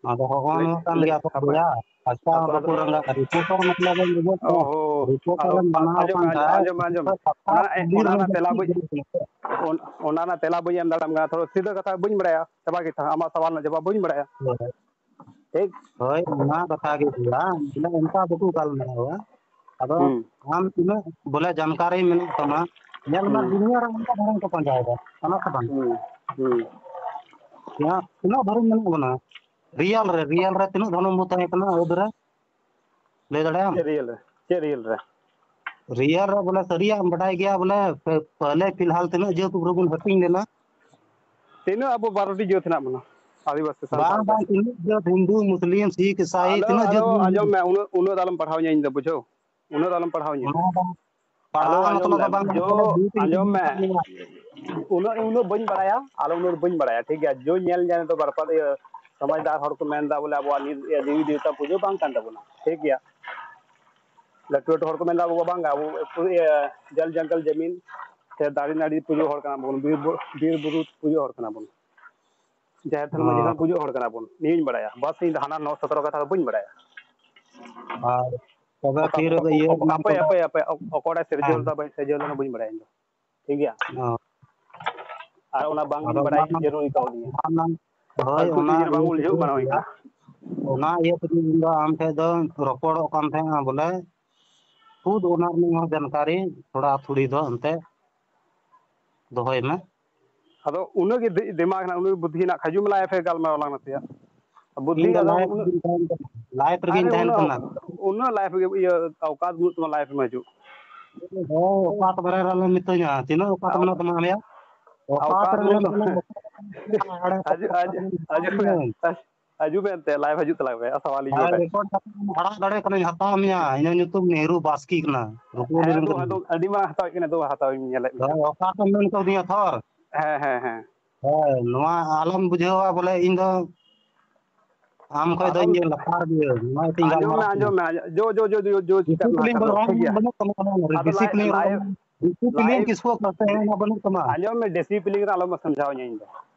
ᱟᱫᱚ ᱦᱚᱸᱜᱼᱚ ᱞᱟᱹᱭ, ᱱᱚᱣᱟ ᱠᱟᱱ ᱞᱟᱹᱭ, ᱜᱮᱭᱟ ᱛᱚ ᱦᱟᱯᱮ, ᱵᱚᱭᱦᱟ᱾ ᱟᱪᱪᱷᱟ, ᱦᱟᱯᱮ, ᱵᱟᱠᱚ ᱦᱟᱯᱮ᱾ ᱨᱟᱸᱜᱟᱜ ᱠᱟᱱᱟ᱾ ᱨᱤᱯᱳᱨᱴᱟᱨ ᱢᱚᱛᱞᱚᱵ ᱮᱢ ᱵᱩᱡᱷᱟᱹᱣ ᱛᱚ? ᱚᱦᱳ, ᱨᱤᱯᱳᱨᱴᱟᱨ ᱟᱫᱚ ᱮᱢ ᱵᱮᱱᱟᱣ ᱟᱸᱡᱚᱢ ᱢᱮ, ᱠᱟᱱ ᱟᱸᱡᱚᱢ, ᱠᱷᱟᱡ, ᱟᱸᱡᱚᱢ ᱢᱮ, ᱟᱸᱡᱚᱢ ᱢᱮ᱾ ᱚᱱᱟ, ᱚᱱᱟ ᱨᱮᱱᱟᱜ ᱛᱮᱞᱟ ᱵᱟᱹᱧ, ᱚᱱ-, ᱚᱱᱟ ᱨᱮᱱᱟᱜ ᱛᱮᱞᱟ ᱵᱟᱹᱧ ᱮᱢ ᱫᱟᱲᱮᱭᱟᱢ ᱠᱟᱱᱟ᱾ ᱛᱷᱚᱲᱟ ᱥᱤᱫᱷᱟᱹ ᱠᱟᱛᱷᱟ ᱵᱟᱹᱧ ᱵᱟᱲᱟᱭᱟ᱾ ᱪᱟᱵᱟ ᱠᱮᱫ ᱛᱟᱢᱟ᱾ ᱟᱢᱟᱜ ᱥᱟᱣᱟᱞ ᱨᱮᱱᱟᱜ ᱡᱚᱵᱟᱵ ᱵᱟᱹᱧ ᱵᱟᱲᱟᱭᱟ᱾ ᱦᱳᱭ᱾ ᱴᱷᱤᱠ? ᱦᱳᱭ, ᱚᱱᱟ ᱠᱟᱛᱷᱟ ᱜᱮ ᱵᱚᱭᱦᱟ᱾ ᱵᱚᱞᱮ ᱚᱱᱠᱟ ᱵᱟᱠᱚ ᱜᱟᱞᱢᱟᱨᱟᱣᱟ᱾ ᱟᱫᱚ ᱦᱩᱸ᱾ ᱟᱢ ᱛᱤᱱᱟᱹᱜ ᱵᱚᱞᱮ ᱡᱟᱱᱠᱟᱨᱤ ᱢᱮᱱᱟᱜ ᱛᱟᱢᱟ, ᱧᱮᱞ ᱢᱮ ᱦᱩᱸ᱾ ᱫᱩᱱᱤᱭᱟᱹ ᱨᱮ ᱚᱱᱠᱟ ᱫᱷᱚᱨᱚᱢ ᱠᱚ ᱯᱟᱸᱡᱟᱭᱮᱫᱟ, ᱠᱟᱱᱟ ᱥᱮ ᱵᱟᱝ? ᱦᱩᱸ, ᱦᱩᱸ᱾ ᱛᱤᱱᱟᱹᱜ, ᱛᱤᱱᱟᱹᱜ ᱫᱷᱚᱨᱚᱢ ᱢᱮᱱᱟᱜ ᱵᱚᱱᱟ? ᱨᱤᱭᱟᱞ ᱨᱮ, ᱨᱤᱭᱟᱞ ᱨᱮ ᱛᱤᱱᱟᱹᱜ ᱫᱷᱚᱨᱚᱢ ᱵᱚ ᱛᱟᱦᱮᱸ ᱠᱟᱱᱟ ᱟᱹᱫ ᱨᱮ? ᱞᱟᱹᱭ ᱫᱟᱲᱮᱭᱟᱜ ᱟᱢ? ᱪᱮᱫ ᱨᱤᱭᱟᱞ ᱨᱮ? ᱪᱮᱫ ᱨᱤᱭᱟᱞ ᱨᱮ? ᱨᱤᱭᱟᱞ ᱨᱮ ᱵᱚᱞᱮ ᱥᱟᱹᱨᱤᱭᱟᱜ ᱮᱢ ᱵᱟᱰᱟᱭ ᱜᱮᱭᱟ ᱵᱚᱞᱮ, ᱯᱮ-, ᱯᱮᱦᱞᱮ ᱯᱷᱤᱞᱦᱟᱞ ᱛᱤᱱᱟᱹᱜ ᱡᱟᱹᱛ ᱩᱯᱨᱩ ᱵᱚᱱ ᱦᱟᱹᱴᱤᱧ ᱞᱮᱱᱟ? ᱛᱤᱱᱟᱹᱜ ᱟᱵᱚ ᱵᱟᱨᱚᱴᱤ ᱡᱟᱹᱛ ᱦᱮᱱᱟᱜ ᱵᱚᱱᱟ ᱟᱹᱫᱤᱵᱟᱹᱥᱤ ᱥᱟᱱᱛᱟᱲ ᱵᱟᱝ, ᱛᱮ? ᱵᱟᱝ, ᱛᱤᱱᱟᱹᱜ ᱡᱟᱹᱛ ᱦᱤᱱᱫᱩ, ᱢᱩᱥᱞᱤᱢ, ᱥᱤᱠᱷ, ᱤᱥᱟᱭ, ᱟᱞᱚ, ᱛᱤᱱᱟᱹᱜ ᱡᱟᱹᱛ ᱟᱞᱚ ᱵᱚᱱ ᱟᱸᱡᱚᱢ ᱢᱮ, ᱩᱱᱟᱹᱜ, ᱩᱱᱟᱹᱜ ᱫᱚ ᱟᱞᱚᱢ ᱯᱟᱲᱦᱟᱣ ᱤᱧᱟᱹ ᱤᱧ ᱫᱚ, ᱵᱩᱡᱷᱟᱹᱣ? ᱩᱱᱟᱹᱜ ᱫᱚ ᱟᱞᱚᱢ ᱯᱟᱲᱦᱟᱣ ᱤᱧᱟᱹ᱾ ᱚᱱᱟ ᱫᱚ ᱟᱞᱚ ᱯᱟᱲᱦᱟᱣ ᱟᱸᱡᱚᱢ ᱢᱚᱛᱞᱚᱵ ᱫᱚ ᱞᱮᱢ, ᱵᱟᱝ ᱡᱚ, ᱠᱟᱱᱟ, ᱫᱩ ᱛᱤᱱ ᱟᱸᱡᱚᱢ ᱢᱮ᱾ ᱫᱤᱱ ᱩᱱᱟᱹᱜ, ᱩᱱᱟᱹᱜ ᱵᱟᱹᱧ ᱵᱟᱲᱟᱭᱟ, ᱟᱞᱚ ᱩᱱᱟᱹᱜ ᱵᱟᱹᱧ ᱵᱟᱲᱟᱭᱟ, ᱴᱷᱤᱠ ᱜᱮᱭᱟ? ᱡᱚ ᱧᱮᱞ ᱧᱮᱞ ᱫᱚ ᱵᱟᱨ ᱯᱮ ᱤᱭᱟᱹ ᱥᱚᱢᱟᱡᱽᱫᱟᱨ ᱦᱚᱲ ᱠᱚ ᱢᱮᱱ ᱮᱫᱟ ᱵᱚᱞᱮ ᱟᱵᱚᱣᱟᱜ ᱱᱤᱛ ᱤᱭᱟᱹ ᱫᱮᱵᱤ ᱫᱮᱵᱤᱛᱟ ᱯᱩᱡᱟᱹ ᱵᱟᱝ ᱠᱟᱱ ᱛᱟᱵᱚᱱᱟ, ᱴᱷᱤᱠ ᱜᱮᱭᱟ? ᱞᱟᱹᱴᱩ ᱞᱟᱹᱴᱩ ᱦᱚᱲ ᱠᱚ ᱢᱮᱱ ᱮᱫᱟ ᱟᱵᱚ ᱵᱟᱝ, ᱟᱵᱚ ᱤᱭᱟᱹ ᱡᱚᱞ ᱡᱚᱝᱜᱚᱞ ᱡᱟᱢᱤᱱ ᱥᱮ ᱫᱟᱨᱮ ᱱᱟᱹᱲᱤ ᱯᱩᱡᱟᱹ ᱦᱚᱲ ᱠᱟᱱᱟ ᱵᱚᱱ, ᱵᱤᱨ ᱵᱩ-, ᱵᱤᱨ ᱵᱩᱨᱩ ᱯᱩᱡᱟᱹ ᱦᱚᱲ ᱠᱟᱱᱟ ᱵᱚᱱ᱾ ᱡᱟᱦᱮᱨ ᱛᱷᱟᱱ ᱢᱟᱹᱡᱷᱤ ᱦᱚᱸ᱾ ᱛᱷᱟᱱ ᱯᱩᱡᱟᱹ ᱦᱚᱲ ᱠᱟᱱᱟ ᱵᱚᱱ, ᱱᱤᱭᱟᱹᱧ ᱵᱟᱲᱟᱭᱟ᱾ ᱵᱟᱥ ᱤᱧ ᱫᱚ ᱦᱟᱱᱟ ᱱᱚ ᱥᱚᱛᱨᱚ ᱠᱟᱛᱷᱟ ᱫᱚ ᱵᱟᱹᱧ ᱵᱟᱲᱟᱭᱟ᱾ ᱟᱨ ᱛᱚᱵᱮ ᱚᱠᱟ, ᱯᱷᱤᱨ ᱚᱠᱟ, ᱤᱭᱟᱹ ᱚᱠᱟ, ᱢᱮᱱ ᱦᱟᱯᱮ, ᱠᱮᱫᱟ᱾ ᱦᱟᱯᱮ, ᱦᱟᱯᱮ, ᱚᱠ-, ᱚᱠᱚᱭᱴᱟᱜ ᱥᱤᱨᱡᱟᱹᱣ ᱦᱮᱸ᱾ ᱞᱮᱫᱟ ᱵᱟᱹᱧ ᱥᱤᱨᱡᱟᱹᱣ ᱞᱮᱫᱟ ᱵᱟᱹᱧ ᱵᱟᱲᱟᱭᱟ ᱤᱧ ᱫᱚ᱾ ᱴᱷᱤᱠ ᱜᱮᱭᱟ? ᱦᱚᱸ᱾ ᱟᱨ ᱚᱱᱟ ᱵᱟᱝ ᱟᱫᱚ ᱵᱟᱲᱟᱭ ᱚᱱᱟ ᱢᱟ, ᱡᱟᱹᱨᱩᱲ ᱠᱟᱣᱫᱤᱧᱟ᱾ ᱚᱱᱟ ᱢᱟ, ᱦᱳᱭ, ᱯᱷᱟᱞᱛᱩ ᱚᱱᱟ ᱪᱤᱡᱽ ᱨᱮ ᱵᱟᱝ ᱤᱭᱟᱹ ᱩᱞᱡᱷᱟᱹᱣ ᱛᱮᱜᱮ ᱢᱟᱱᱟᱣ ᱦᱩᱭᱩᱜ ᱵᱚᱭᱦᱟ, ᱠᱟᱱᱟ᱾ ᱚᱱᱟ ᱤᱭᱟᱹ ᱛᱮᱜᱮ ᱤᱧ ᱫᱚ ᱟᱢ ᱴᱷᱮᱡ ᱫᱚ ᱨᱚᱯᱚᱲᱚᱜ ᱠᱟᱱ ᱛᱟᱦᱮᱸᱱᱟ ᱵᱚᱞᱮ, ᱠᱷᱩᱫ ᱚᱱᱟ ᱨᱮᱱᱟᱜ ᱦᱚᱸ ᱡᱟᱱᱠᱟᱨᱤ ᱛᱷᱚᱲᱟ ᱛᱷᱩᱲᱤ ᱫᱚ ᱮᱱᱛᱮ ᱫᱚᱦᱚᱭ ᱢᱮ᱾ ᱟᱫᱚ ᱩᱱᱟᱹᱜ ᱜᱮ ᱫᱤ-, ᱫᱤᱢᱟᱜᱽ ᱦᱮᱱᱟᱜ, ᱩᱱᱟᱹᱜ ᱜᱮ ᱵᱩᱫᱽᱫᱷᱤ ᱦᱮᱱᱟᱜ, ᱦᱤᱡᱩᱜ ᱢᱮ live ᱨᱮ ᱜᱟᱞᱢᱟᱨᱟᱣ ᱞᱟᱝ ᱱᱟᱥᱮᱭᱟᱜ᱾ ᱵᱩᱫᱽᱫᱷᱤ ᱤᱧ ᱫᱚ ᱟᱫᱚ live ᱩᱱᱟᱹᱜ ᱨᱮᱜᱮᱧ ᱛᱟᱦᱮᱱ ᱠᱟᱱᱟ, live ᱨᱮᱜᱮᱧ ᱟᱨᱮ ᱛᱟᱦᱮᱱ ᱩᱱᱟᱹᱜ, ᱠᱟᱱᱟ᱾ ᱩᱱᱟᱹᱜ live ᱜᱮ ᱤᱭᱟᱹ ᱚᱣᱠᱟᱛ ᱵᱟᱹᱱᱩᱜ ᱛᱟᱢᱟ, live ᱨᱮᱢ ᱦᱤᱡᱩᱜ᱾ ᱦᱳᱭ, ᱚᱠᱟᱛ ᱵᱟᱨᱮ ᱨᱮ ᱟᱞᱚᱢ ᱢᱤᱛᱟᱹᱧᱟ, ᱛᱤᱱᱟᱹᱜ ᱚᱠᱟᱛ ᱟᱣ-, ᱢᱮᱱᱟᱜ ᱛᱟᱢᱟ ᱟᱞᱮᱭᱟᱜ? ᱚᱠᱟᱛ ᱟᱣᱠᱟᱛ ᱨᱮ ᱵᱟᱹᱱᱩᱜ ᱢᱮᱱᱟᱜ ᱛᱟᱢᱟ᱾ ᱛᱟᱢᱟ᱾ ᱦᱤᱡᱩᱜ, ᱦᱤᱡᱩᱜ, ᱦᱤᱡᱩᱜ ᱢᱮ᱾ ᱦᱤᱡᱩᱜ ᱢᱮ ᱮᱱᱛᱮ, live ᱦᱤᱡᱩᱜ ᱛᱟᱞᱟᱝ ᱢᱮ, ᱟᱥᱟᱣᱟᱞᱤᱧ ᱦᱮᱸ, ᱱᱚᱰᱮ᱾ Record ᱠᱟᱛᱮ ᱟᱲᱟᱜ ᱫᱟᱲᱮ ᱠᱟᱱᱟᱧ, ᱦᱟᱛᱟᱣ ᱢᱮᱭᱟ, ᱤᱧᱟᱹᱜ ᱧᱩᱛᱩᱢ ᱱᱮᱦᱨᱩ ᱵᱟᱥᱠᱮ ᱠᱟᱱᱟ, ᱨᱩᱯᱟᱹᱞᱤ ᱦᱮᱸ, ᱨᱮᱱ ᱫᱩ ᱠᱟᱹᱱᱟᱹᱧ᱾ ᱦᱟᱛᱟᱣ, ᱟᱹᱰᱤ ᱢᱟᱨᱟᱝ ᱦᱟᱛᱟᱣ ᱠᱟᱱᱟ, ᱫᱩ ᱦᱟᱛᱟᱣ ᱤᱧ ᱧᱮᱞᱮᱫ ᱢᱮᱭᱟ᱾ ᱦᱮᱸ, ᱚᱠᱟ ᱠᱚ ᱢᱮᱱ ᱠᱟᱣᱫᱤᱧᱟ ᱛᱷᱚᱨ? ᱦᱮᱸ, ᱦᱮᱸ, ᱦᱮᱸ᱾ ᱦᱳᱭ, ᱱᱚᱣᱟ ᱟᱞᱚᱢ ᱵᱩᱡᱷᱟᱹᱣᱟ ᱵᱚᱞᱮ ᱤᱧ ᱫᱚ ᱟᱢ ᱠᱷᱚᱡ ᱫᱚ ᱟᱞᱚᱢ, ᱤᱧ ᱞᱟᱛᱟᱨ ᱜᱮᱭᱟᱹᱧ, ᱱᱚᱣᱟ ᱤᱭᱟᱹᱛᱮᱧ ᱟᱸᱡᱚᱢ ᱜᱟᱞᱢᱟᱨᱟᱣ ᱢᱮ, ᱠᱟᱱᱟ᱾ ᱟᱸᱡᱚᱢ ᱢᱮ, ᱟᱸᱡᱚᱢ, ᱡᱳ, ᱡᱳ, ᱡᱳ, ᱡᱳ, ᱡᱳ, ᱪᱤᱠᱟᱹᱜ ᱠᱟᱱᱟ discipline ᱠᱟᱛᱷᱟ ᱫᱚ, ᱵᱟᱹᱱᱩᱜ ᱴᱷᱤᱠ ᱜᱮᱭᱟ᱾ ᱵᱟᱹᱱᱩᱜ ᱛᱟᱢᱟ, ᱟᱫᱚ ᱞᱟᱭ-, discipline ᱨᱚᱲ, ᱞᱟᱭᱤᱵ, discipline ᱞᱟᱭᱤᱵ, ᱠᱤᱥᱠᱩ ᱠᱟᱛᱮ ᱦᱚᱸ ᱵᱟᱹᱱᱩᱜ ᱛᱟᱢᱟ᱾ ᱟᱸᱡᱚᱢ ᱢᱮ, discipline ᱨᱮ ᱟᱞᱚᱢ ᱥᱟᱢᱡᱷᱟᱣ ᱤᱧᱟ ᱤᱧ ᱫᱚ᱾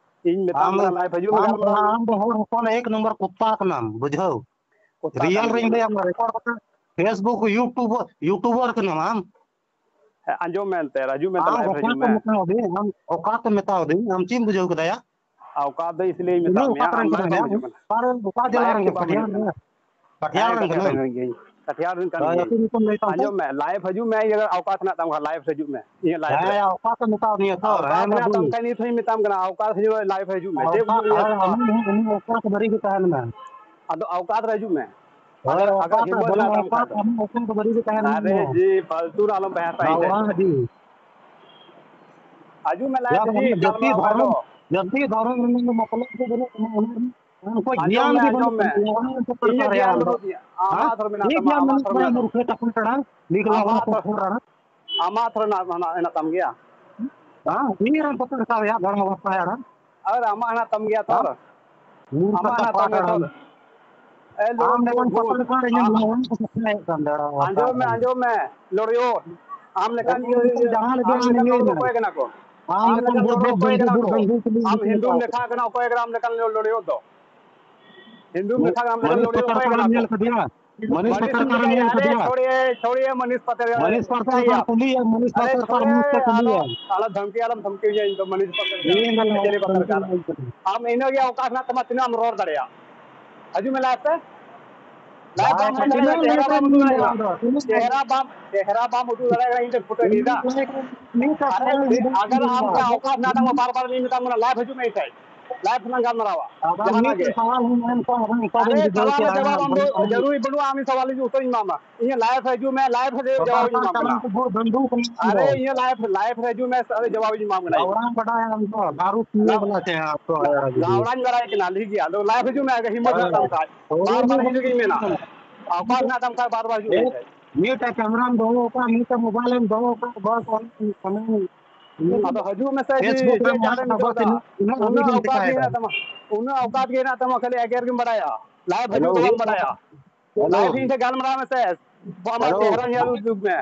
ᱤᱧ ᱢᱮᱛᱟᱢ ᱟᱢ, ᱠᱟᱱᱟ, live ᱦᱤᱡᱩᱜ ᱢᱮ, ᱟᱢ, ᱜᱟᱞᱢᱟᱨᱟᱣ ᱟᱢ ᱫᱚ ᱦᱚᱲ ᱦᱚᱯᱚᱱ ᱮᱠ ᱱᱚᱢᱵᱚᱨ ᱠᱩᱛᱛᱟ ᱠᱟᱱᱟᱢ, ᱵᱩᱡᱷᱟᱹᱣ? ᱠᱩᱛᱛᱟ ᱠᱟᱱ real ᱨᱮᱧ ᱜᱤᱭᱟᱹᱧ᱾ ᱞᱟᱹᱭᱟᱢ ᱠᱟᱱᱟ, record ᱠᱟᱛᱮ Facebook, YouTube, YouTuber ᱠᱟᱱᱟᱢ ᱟᱢ᱾ ᱦᱮᱸ, ᱟᱸᱡᱚᱢ ᱢᱮ ᱮᱱᱛᱮ, ᱦᱤᱡᱩᱜ ᱢᱮ ᱮᱱᱛᱮ, ᱟᱢ live ᱚᱠᱟ ᱦᱤᱡᱩᱜ ᱠᱚ ᱢᱮ᱾ ᱢᱮᱛᱟᱣ ᱫᱤᱧ? ᱟᱢ ᱚᱠᱟ ᱠᱚ ᱢᱮᱛᱟᱣ ᱫᱤᱧ? ᱟᱢ ᱪᱮᱫ ᱮᱢ ᱵᱩᱡᱷᱟᱹᱣ ᱠᱮᱫᱟ ᱭᱟ? ᱟᱨ ᱚᱠᱟ ᱫᱚ ᱤᱥ ᱞᱤᱭᱮ ᱤᱧ ᱤᱧ ᱫᱚ ᱢᱮᱛᱟᱜ ᱚᱠᱟ ᱢᱮᱭᱟ, ᱠᱚᱨᱮᱱ ᱟᱢ live ᱠᱟᱱᱟᱢ ᱵᱟᱢ ᱭᱟ? ᱦᱤᱡᱩᱜ ᱠᱟᱱᱟ᱾ ᱚᱠᱟ ᱨᱮ, ᱚᱠᱟ ᱡᱮᱞᱟ live ᱨᱮᱱ ᱪᱮᱫ ᱠᱟᱱᱟ? ᱵᱟᱢ ᱦᱤᱡᱩᱜ ᱠᱟᱱᱟ? ᱠᱟᱴᱷᱤᱭᱟᱨ ᱨᱮᱱ ᱦᱮᱸ, ᱠᱟᱱᱟ ᱠᱟᱴᱷᱤᱭᱟᱨ ᱭᱟ? ᱨᱮᱱ ᱠᱟᱱ ᱦᱳᱭ, ᱜᱤᱭᱟᱹᱧ᱾ ᱟᱹᱛᱩ ᱧᱩᱛᱩᱢ ᱞᱟᱹᱭ ᱛᱟᱢ ᱥᱮ? ᱟᱸᱡᱚᱢ ᱢᱮ, live ᱦᱤᱡᱩᱜ ᱢᱮ, ᱤᱭᱟᱹ ᱚᱠᱟ ᱠᱷᱚᱱᱟᱜ ᱛᱟᱢ ᱠᱷᱟᱱ live ᱦᱤᱡᱩᱜ ᱢᱮ, ᱤᱧᱟᱹᱜ live ᱦᱮᱸ ᱨᱮ᱾ ᱭᱟ, ᱚᱠᱟ ᱠᱚ ᱢᱮᱛᱟᱣ ᱫᱤᱧᱟ ᱛᱚ? ᱚᱠᱟ ᱦᱮᱸ, ᱠᱷᱚᱱᱟᱜ ᱵᱟᱹᱵᱩ᱾ ᱛᱟᱢ ᱠᱷᱟᱱ ᱱᱤᱛ ᱦᱚᱸᱧ ᱢᱮᱛᱟᱢ ᱠᱟᱱᱟ, ᱚᱠᱟ ᱦᱤᱡᱩᱜ ᱢᱮ, live ᱦᱤᱡᱩᱜ ᱢᱮ᱾ ᱪᱮᱫ ᱚᱠᱟ, ᱮᱢ ᱦᱮᱸ, ᱞᱟᱹᱭᱟ? ᱟᱢ ᱦᱚᱸ, ᱟᱢ ᱦᱚᱸ ᱚᱠᱟ ᱠᱚ ᱵᱟᱹᱲᱤᱡ ᱜᱮ ᱛᱟᱦᱮᱱ ᱢᱮ᱾ ᱟᱫᱚ ᱚᱠᱟ ᱨᱮ ᱦᱤᱡᱩᱜ ᱢᱮ᱾ ᱦᱳᱭ, ᱟᱫᱚ ᱟᱜᱟᱨ ᱚᱠᱟ ᱛᱮ ᱦᱤᱢᱢᱚᱛ ᱵᱟᱹᱱᱩᱜ, ᱢᱮᱱᱟᱜ ᱛᱟᱢ ᱚᱠᱟ ᱠᱷᱟᱱ ᱛᱮ ᱫᱚ᱾ ᱟᱢ ᱚᱠᱟ ᱠᱚ ᱵᱟᱹᱲᱤᱡ ᱜᱮ ᱛᱟᱦᱮᱱ ᱟᱨᱮ ᱢᱮ᱾ ᱡᱤ ᱯᱷᱟᱞᱛᱩ ᱨᱮ ᱟᱞᱚᱢ ᱵᱟᱦᱟ ᱛᱟᱦᱮᱸ ᱜᱟᱣᱲᱟ ᱦᱤᱡᱩᱜ᱾ ᱦᱤᱡᱩᱜ ᱢᱮ, ᱞᱟᱭᱤᱵᱷ ᱭᱟ ᱨᱮ ᱡᱤ ᱵᱟᱵᱟ, ᱡᱟᱹᱛᱤ ᱜᱟᱞᱢᱟᱨᱟᱣ ᱫᱚᱦᱚᱭ ᱫᱚ᱾ ᱫᱷᱚᱨᱚᱢ, ᱡᱟᱹᱛᱤ ᱫᱷᱚᱨᱚᱢ ᱨᱮᱱᱟᱜ ᱫᱚ ᱢᱚᱛᱞᱚᱵ ᱫᱚ ᱵᱟᱹᱱᱩᱜ ᱛᱟᱢᱟ, ᱚᱱᱟ ᱨᱮ ᱚᱱᱟ ᱠᱚ ᱟᱸᱡᱚᱢ ᱜᱮᱭᱟᱱ ᱢᱮ, ᱜᱮ ᱟᱸᱡᱚᱢ ᱵᱟᱹᱱᱩᱜ ᱢᱮ᱾ ᱛᱟᱢᱟ, ᱚᱱᱟ ᱨᱮ ᱪᱮᱫ ᱤᱧᱟᱹᱜ ᱫᱚᱨᱠᱟᱨ ᱜᱮᱭᱟᱱ ᱭᱟ? ᱵᱟᱹᱱᱩᱜ ᱛᱤᱧᱟᱹ, ᱦᱮᱸ? ᱟᱢᱟᱜ ᱫᱷᱚᱨᱚᱢ ᱢᱮᱱᱟᱜ ᱪᱮᱫ ᱛᱟᱢᱟ, ᱜᱮᱭᱟᱱ ᱟᱢᱟᱜ ᱵᱟᱹᱱᱩᱜ ᱫᱷᱚᱨᱚᱢ ᱛᱟᱢᱟ, ᱢᱮᱱᱟᱜ ᱢᱩᱨᱠᱷᱟᱹ ᱛᱟᱢᱟ᱾ ᱴᱟᱠᱟ ᱠᱟᱱᱟ, ᱞᱟᱹᱭ ᱠᱟᱫᱟ ᱟᱢᱟᱜ ᱚᱱᱟ ᱠᱚ ᱫᱷᱚᱨᱚᱢ, ᱯᱷᱚᱨ ᱨᱮ᱾ ᱟᱢᱟᱜ ᱫᱷᱚᱨᱚᱢ ᱨᱮᱱᱟᱜ ᱦᱮᱱᱟᱜ ᱛᱟᱢ ᱜᱮᱭᱟ᱾ ᱦᱮᱸ? ᱤᱧ ᱨᱮᱱ ᱠᱚᱛᱮ ᱦᱟᱛᱟᱣ ᱭᱟ, ᱫᱷᱚᱨᱚᱢ ᱵᱟᱯᱞᱟ ᱭᱟ, ᱦᱮᱸ? ᱟᱨ ᱟᱢᱟᱜ ᱦᱮᱱᱟᱜ ᱛᱟᱢ ᱜᱮᱭᱟ ᱛᱚ᱾ ᱦᱮᱸ? ᱢᱩᱨᱠᱷᱟᱹ ᱟᱢᱟᱜ ᱦᱮᱱᱟᱜ ᱴᱟᱠᱟ ᱛᱟᱢ ᱜᱮᱭᱟ ᱛᱚ᱾ ᱠᱟᱱᱟ᱾ ᱮ, ᱞᱚᱲᱚ ᱟᱢ ᱞᱮᱠᱟᱱ ᱵᱩᱫ, ᱵᱩᱫ᱾ ᱯᱟᱛᱟᱲ ᱠᱟᱱ ᱤᱧ ᱟ-, ᱵᱟᱝ ᱠᱚ ᱥᱟᱯᱲᱟᱣᱮᱫ ᱠᱟᱱ ᱫᱟᱲᱟ ᱟᱸᱡᱚᱢ ᱢᱮ, ᱟᱥᱟᱲ᱾ ᱟᱸᱡᱚᱢ ᱢᱮ, ᱞᱚᱲᱤᱭᱚ᱾ ᱟᱢ ᱞᱮᱠᱟᱱ ᱤᱭᱟᱹ, ᱤᱭᱟᱹ, ᱡᱟᱦᱟᱸ ᱞᱮᱠᱟ ᱟᱢ ᱟᱢ ᱞᱮᱠᱟᱱ ᱤᱭᱟᱹᱭ ᱞᱚᱲᱚ ᱢᱮ᱾ ᱚᱠᱚᱭ ᱠᱟᱱᱟ ᱠᱚ? ᱟᱢ ᱟᱢ ᱞᱮᱠᱟᱱ ᱞᱮᱠᱟᱱ ᱵᱩᱫ ᱞᱚᱲᱚ ᱵᱩᱫ ᱚᱠᱚᱭ ᱰᱟᱹᱝᱜᱩ ᱠᱟᱱᱟ ᱠᱚ? ᱰᱟᱹᱝᱜᱩ ᱛᱩᱞᱩᱡ ᱟᱢ ᱤᱧ ᱦᱤᱱᱫᱩᱢ ᱪᱟᱞᱟᱣ ᱞᱮᱠᱷᱟ ᱠᱟᱱᱟ, ᱚᱠᱚᱭ ᱠᱟᱱᱟ ᱟᱢ ᱞᱮᱠᱟᱱ ᱞᱚ-, ᱞᱚᱲᱤᱭᱚ ᱫᱚ? ᱦᱤᱱᱫᱩᱢ ᱢᱟᱹᱱᱤᱥ, ᱞᱮᱠᱷᱟ ᱠᱟᱱᱟ, ᱟᱢ ᱞᱮᱠᱟᱱ ᱢᱟᱹᱱᱤᱥ ᱞᱚᱲᱤᱭᱚ ᱯᱟᱛᱟᱲ ᱚᱠᱚᱭ ᱠᱟᱱᱟ ᱠᱟᱨᱟᱢ ᱠᱚ? ᱧᱮᱞ ᱠᱟᱫᱮᱭᱟ? ᱢᱟᱹᱱᱤᱥ ᱢᱟᱹᱱᱤᱥ ᱯᱟᱛᱟᱲ ᱠᱟᱨᱟᱢ ᱧᱮᱞ ᱟᱨᱮ ᱠᱟᱫᱮᱭᱟ? ᱪᱷᱚᱲᱤᱭᱮ, ᱪᱷᱚᱲᱤᱭᱮ ᱢᱟᱹᱱᱤᱥ ᱯᱟᱛᱟᱲ ᱢᱟᱹᱱᱤᱥ ᱯᱟᱛᱟᱲ ᱠᱟᱨᱟᱢ ᱠᱩᱞᱤᱭᱮᱢ, ᱢᱟᱹᱱᱤᱥ ᱟᱨᱮ ᱯᱟᱛᱟᱲ ᱠᱟᱨᱟᱢ ᱪᱷᱚᱲᱤᱭᱮ, ᱢᱚᱡᱽ ᱛᱮ ᱟᱞᱚ, ᱠᱩᱞᱤᱭᱮᱢ᱾ ᱟᱞᱚ ᱫᱷᱟᱢᱠᱤ, ᱟᱞᱚᱢ ᱫᱷᱟᱢᱠᱤ ᱦᱚᱪᱚᱧᱟ ᱤᱧ ᱫᱚ ᱢᱟᱹᱱᱤᱥ ᱯᱟᱛᱟᱲ ᱠᱟᱨᱟᱢ᱾ ᱤᱧ ᱫᱚ ᱪᱮᱞᱮ ᱯᱟᱛᱟᱲ ᱠᱟᱨᱟᱢ? ᱟᱢ ᱤᱱᱟᱹᱜ ᱜᱮ ᱚᱠᱟ ᱠᱷᱚᱱᱟᱜ ᱛᱟᱢᱟ ᱛᱤᱱᱟᱹᱜ ᱮᱢ ᱨᱚᱲ ᱫᱟᱲᱮᱭᱟᱜᱼᱟ? ᱦᱤᱡᱩᱜ ᱢᱮ ᱞᱟᱦᱟ ᱛᱮ᱾ ᱞᱟᱭᱤᱵᱷ ᱵᱟᱢ ᱦᱮᱡ ᱫᱟᱲᱮᱭᱟᱜᱼᱟ, ᱪᱮᱦᱨᱟ ᱵᱟᱢ ᱩᱫᱩᱜ ᱫᱟᱲᱮᱭᱟᱜᱼᱟ᱾ ᱪᱮᱦᱨᱟ ᱵᱟᱢ, ᱪᱮᱦᱨᱟ ᱵᱟᱢ ᱩᱫᱩᱜ ᱫᱟᱲᱮᱭᱟᱜᱼᱟ, ᱤᱧ ᱴᱷᱮᱱ ᱯᱷᱳᱴᱳ ᱤᱫᱤᱭᱮᱫᱟ᱾ ᱟᱨᱮ, ᱟᱜᱟᱨ ᱟᱢ ᱚᱠᱟ ᱢᱮᱱᱟᱜ ᱛᱟᱢᱟ, ᱵᱟᱨ ᱵᱟᱨ ᱤᱧ ᱢᱮᱛᱟᱢ ᱠᱟᱱᱟ, ᱞᱟᱭᱤᱵᱷ ᱦᱤᱡᱩᱜ ᱢᱮ ᱤᱧ ᱴᱷᱮᱱ, ᱞᱟᱭᱤᱵᱷ ᱨᱮᱱᱟᱜ ᱜᱟᱞᱢᱟᱨᱟᱣᱟ, ᱟᱫᱚ ᱡᱟᱦᱟᱱᱟᱜ ᱢᱤᱫ ᱜᱮ᱾ ᱥᱟᱣᱟᱞ ᱦᱚᱸ ᱢᱮᱱ ᱠᱚᱣᱟ, ᱟᱫᱚ ᱚᱠᱟ ᱵᱤᱱ ᱟᱨᱮ, ᱵᱩᱡᱷᱟᱹᱣ ᱥᱟᱣᱟᱞ ᱠᱮᱜᱼᱟ? ᱨᱮ ᱡᱟᱣᱟᱵ ᱟᱢ ᱫᱚ ᱡᱟᱹᱨᱩᱲᱤ ᱵᱟᱹᱱᱩᱜᱼᱟ, ᱟᱢ ᱥᱟᱣᱟᱞ ᱦᱤᱡᱩᱜ ᱩᱛᱟᱹᱨ ᱤᱧ ᱮᱢᱟᱢᱟ᱾ ᱤᱧ ᱞᱟᱭᱤᱵᱷ ᱦᱤᱡᱩᱜ ᱢᱮ, ᱞᱟᱭᱤᱵᱷ ᱨᱮ ᱡᱟᱣᱟᱵ ᱤᱧ ᱮᱢᱟᱢ ᱠᱟᱱᱟ᱾ ᱵᱟᱵᱟ ᱪᱟᱞᱟᱝ ᱛᱮ ᱵᱷᱩ-, ᱵᱟᱹᱱᱫᱩ ᱠᱟᱱᱟ ᱟᱢ ᱫᱚ᱾ ᱟᱨᱮ, ᱤᱧᱟᱹᱜ ᱞᱟᱭᱤᱵᱷ, ᱞᱟᱭᱤᱵᱷ ᱨᱮ ᱦᱤᱡᱩᱜ ᱢᱮ, ᱟᱨᱮ, ᱡᱟᱣᱟᱵ ᱤᱧ ᱮᱢᱟᱢ ᱠᱟᱱᱟ ᱤᱧ᱾ ᱜᱟᱣᱲᱟᱢ ᱵᱟᱰᱟᱭᱟ ᱟᱢ ᱫᱚ, ᱫᱟᱨᱩ ᱯᱤᱭᱟᱹ ᱜᱟ-, ᱵᱟᱞᱟ ᱪᱮᱦᱨᱟ ᱛᱚ, ᱜᱟ-, ᱮᱲᱟ ᱜᱤᱫᱤ᱾ ᱜᱟᱣᱲᱟᱧ ᱵᱟᱲᱟᱭ ᱠᱟᱱᱟ, ᱞᱟᱹᱭ ᱜᱮᱭᱟ᱾ ᱟᱫᱚ ᱞᱟᱭᱤᱵᱷ ᱦᱤᱡᱩᱜ ᱢᱮ, ᱟᱜᱮ ᱦᱤᱢᱢᱚᱛ ᱢᱮᱱᱟᱜ ᱛᱟᱢ ᱠᱷᱟᱡ᱾ ᱦᱳᱭ, ᱵᱟᱨ ᱵᱟᱨ ᱦᱳᱭ᱾ ᱦᱤᱡᱩᱜ ᱤᱧ ᱢᱮᱱᱟ᱾ ᱟᱨ ᱚᱠᱟ ᱢᱮᱱᱟᱜ ᱛᱟᱢ ᱠᱷᱟᱡ, ᱵᱟᱨ ᱵᱟᱨ ᱦᱤᱡᱩᱜ ᱢᱮ ᱢᱤᱫ-, ᱠᱷᱟᱡ᱾ ᱢᱤᱫᱴᱟᱝ ᱠᱮᱢᱨᱟᱢ ᱫᱚᱦᱚ ᱠᱟᱜᱼᱟ, ᱢᱤᱫᱴᱟᱝ ᱢᱳᱵᱟᱭᱤᱞᱮᱢ ᱫᱚᱦᱚ ᱠᱟᱜᱼᱟ, ᱵᱟᱥ, ᱚᱱᱮ ᱠᱟᱹᱢᱤ᱾ ᱟᱫᱚ ᱦᱤᱡᱩᱜ ᱢᱮᱥᱮ, ᱡᱩᱫᱤ Facebook ᱨᱮ ᱪᱮᱫ ᱢᱮᱱᱟᱜ ᱪᱟᱞᱮᱢ ᱛᱟᱵᱚ ᱟᱹᱭᱠᱟᱹᱣ ᱫᱟ᱾ ᱛᱤᱱᱟᱹᱜ, ᱛᱤᱱᱟᱹᱜ ᱩᱱᱟᱹᱜ ᱟᱹᱰᱤ ᱵᱤᱱ ᱚᱣᱠᱟᱛ ᱜᱮ ᱴᱷᱮᱠᱟᱭᱮᱫᱟ᱾ ᱦᱮᱱᱟᱜ ᱛᱟᱢᱟ, ᱩᱱᱟᱹᱜ ᱚᱣᱠᱟᱛ ᱜᱮ ᱦᱮᱱᱟᱜ ᱛᱟᱢᱟ, ᱠᱷᱟᱹᱞᱤ ᱮᱜᱮᱨ ᱜᱮᱢ ᱵᱟᱲᱟᱭᱟ᱾ ᱞᱟᱭᱤᱵᱷ ᱦᱤᱡᱩᱜ ᱦᱮᱞᱳ᱾ ᱫᱚ ᱵᱟᱢ ᱵᱟᱲᱟᱭᱟ᱾ ᱦᱮᱞᱳ᱾ ᱞᱟᱭᱤᱵᱷ ᱤᱧ ᱴᱷᱮᱱ ᱜᱟᱞᱢᱟᱨᱟᱣ ᱢᱮᱥᱮ, ᱟᱢᱟᱜ ᱦᱮᱞᱳ᱾ ᱪᱮᱦᱨᱟ ᱧᱮᱞ ᱩᱫᱩᱜ ᱢᱮ᱾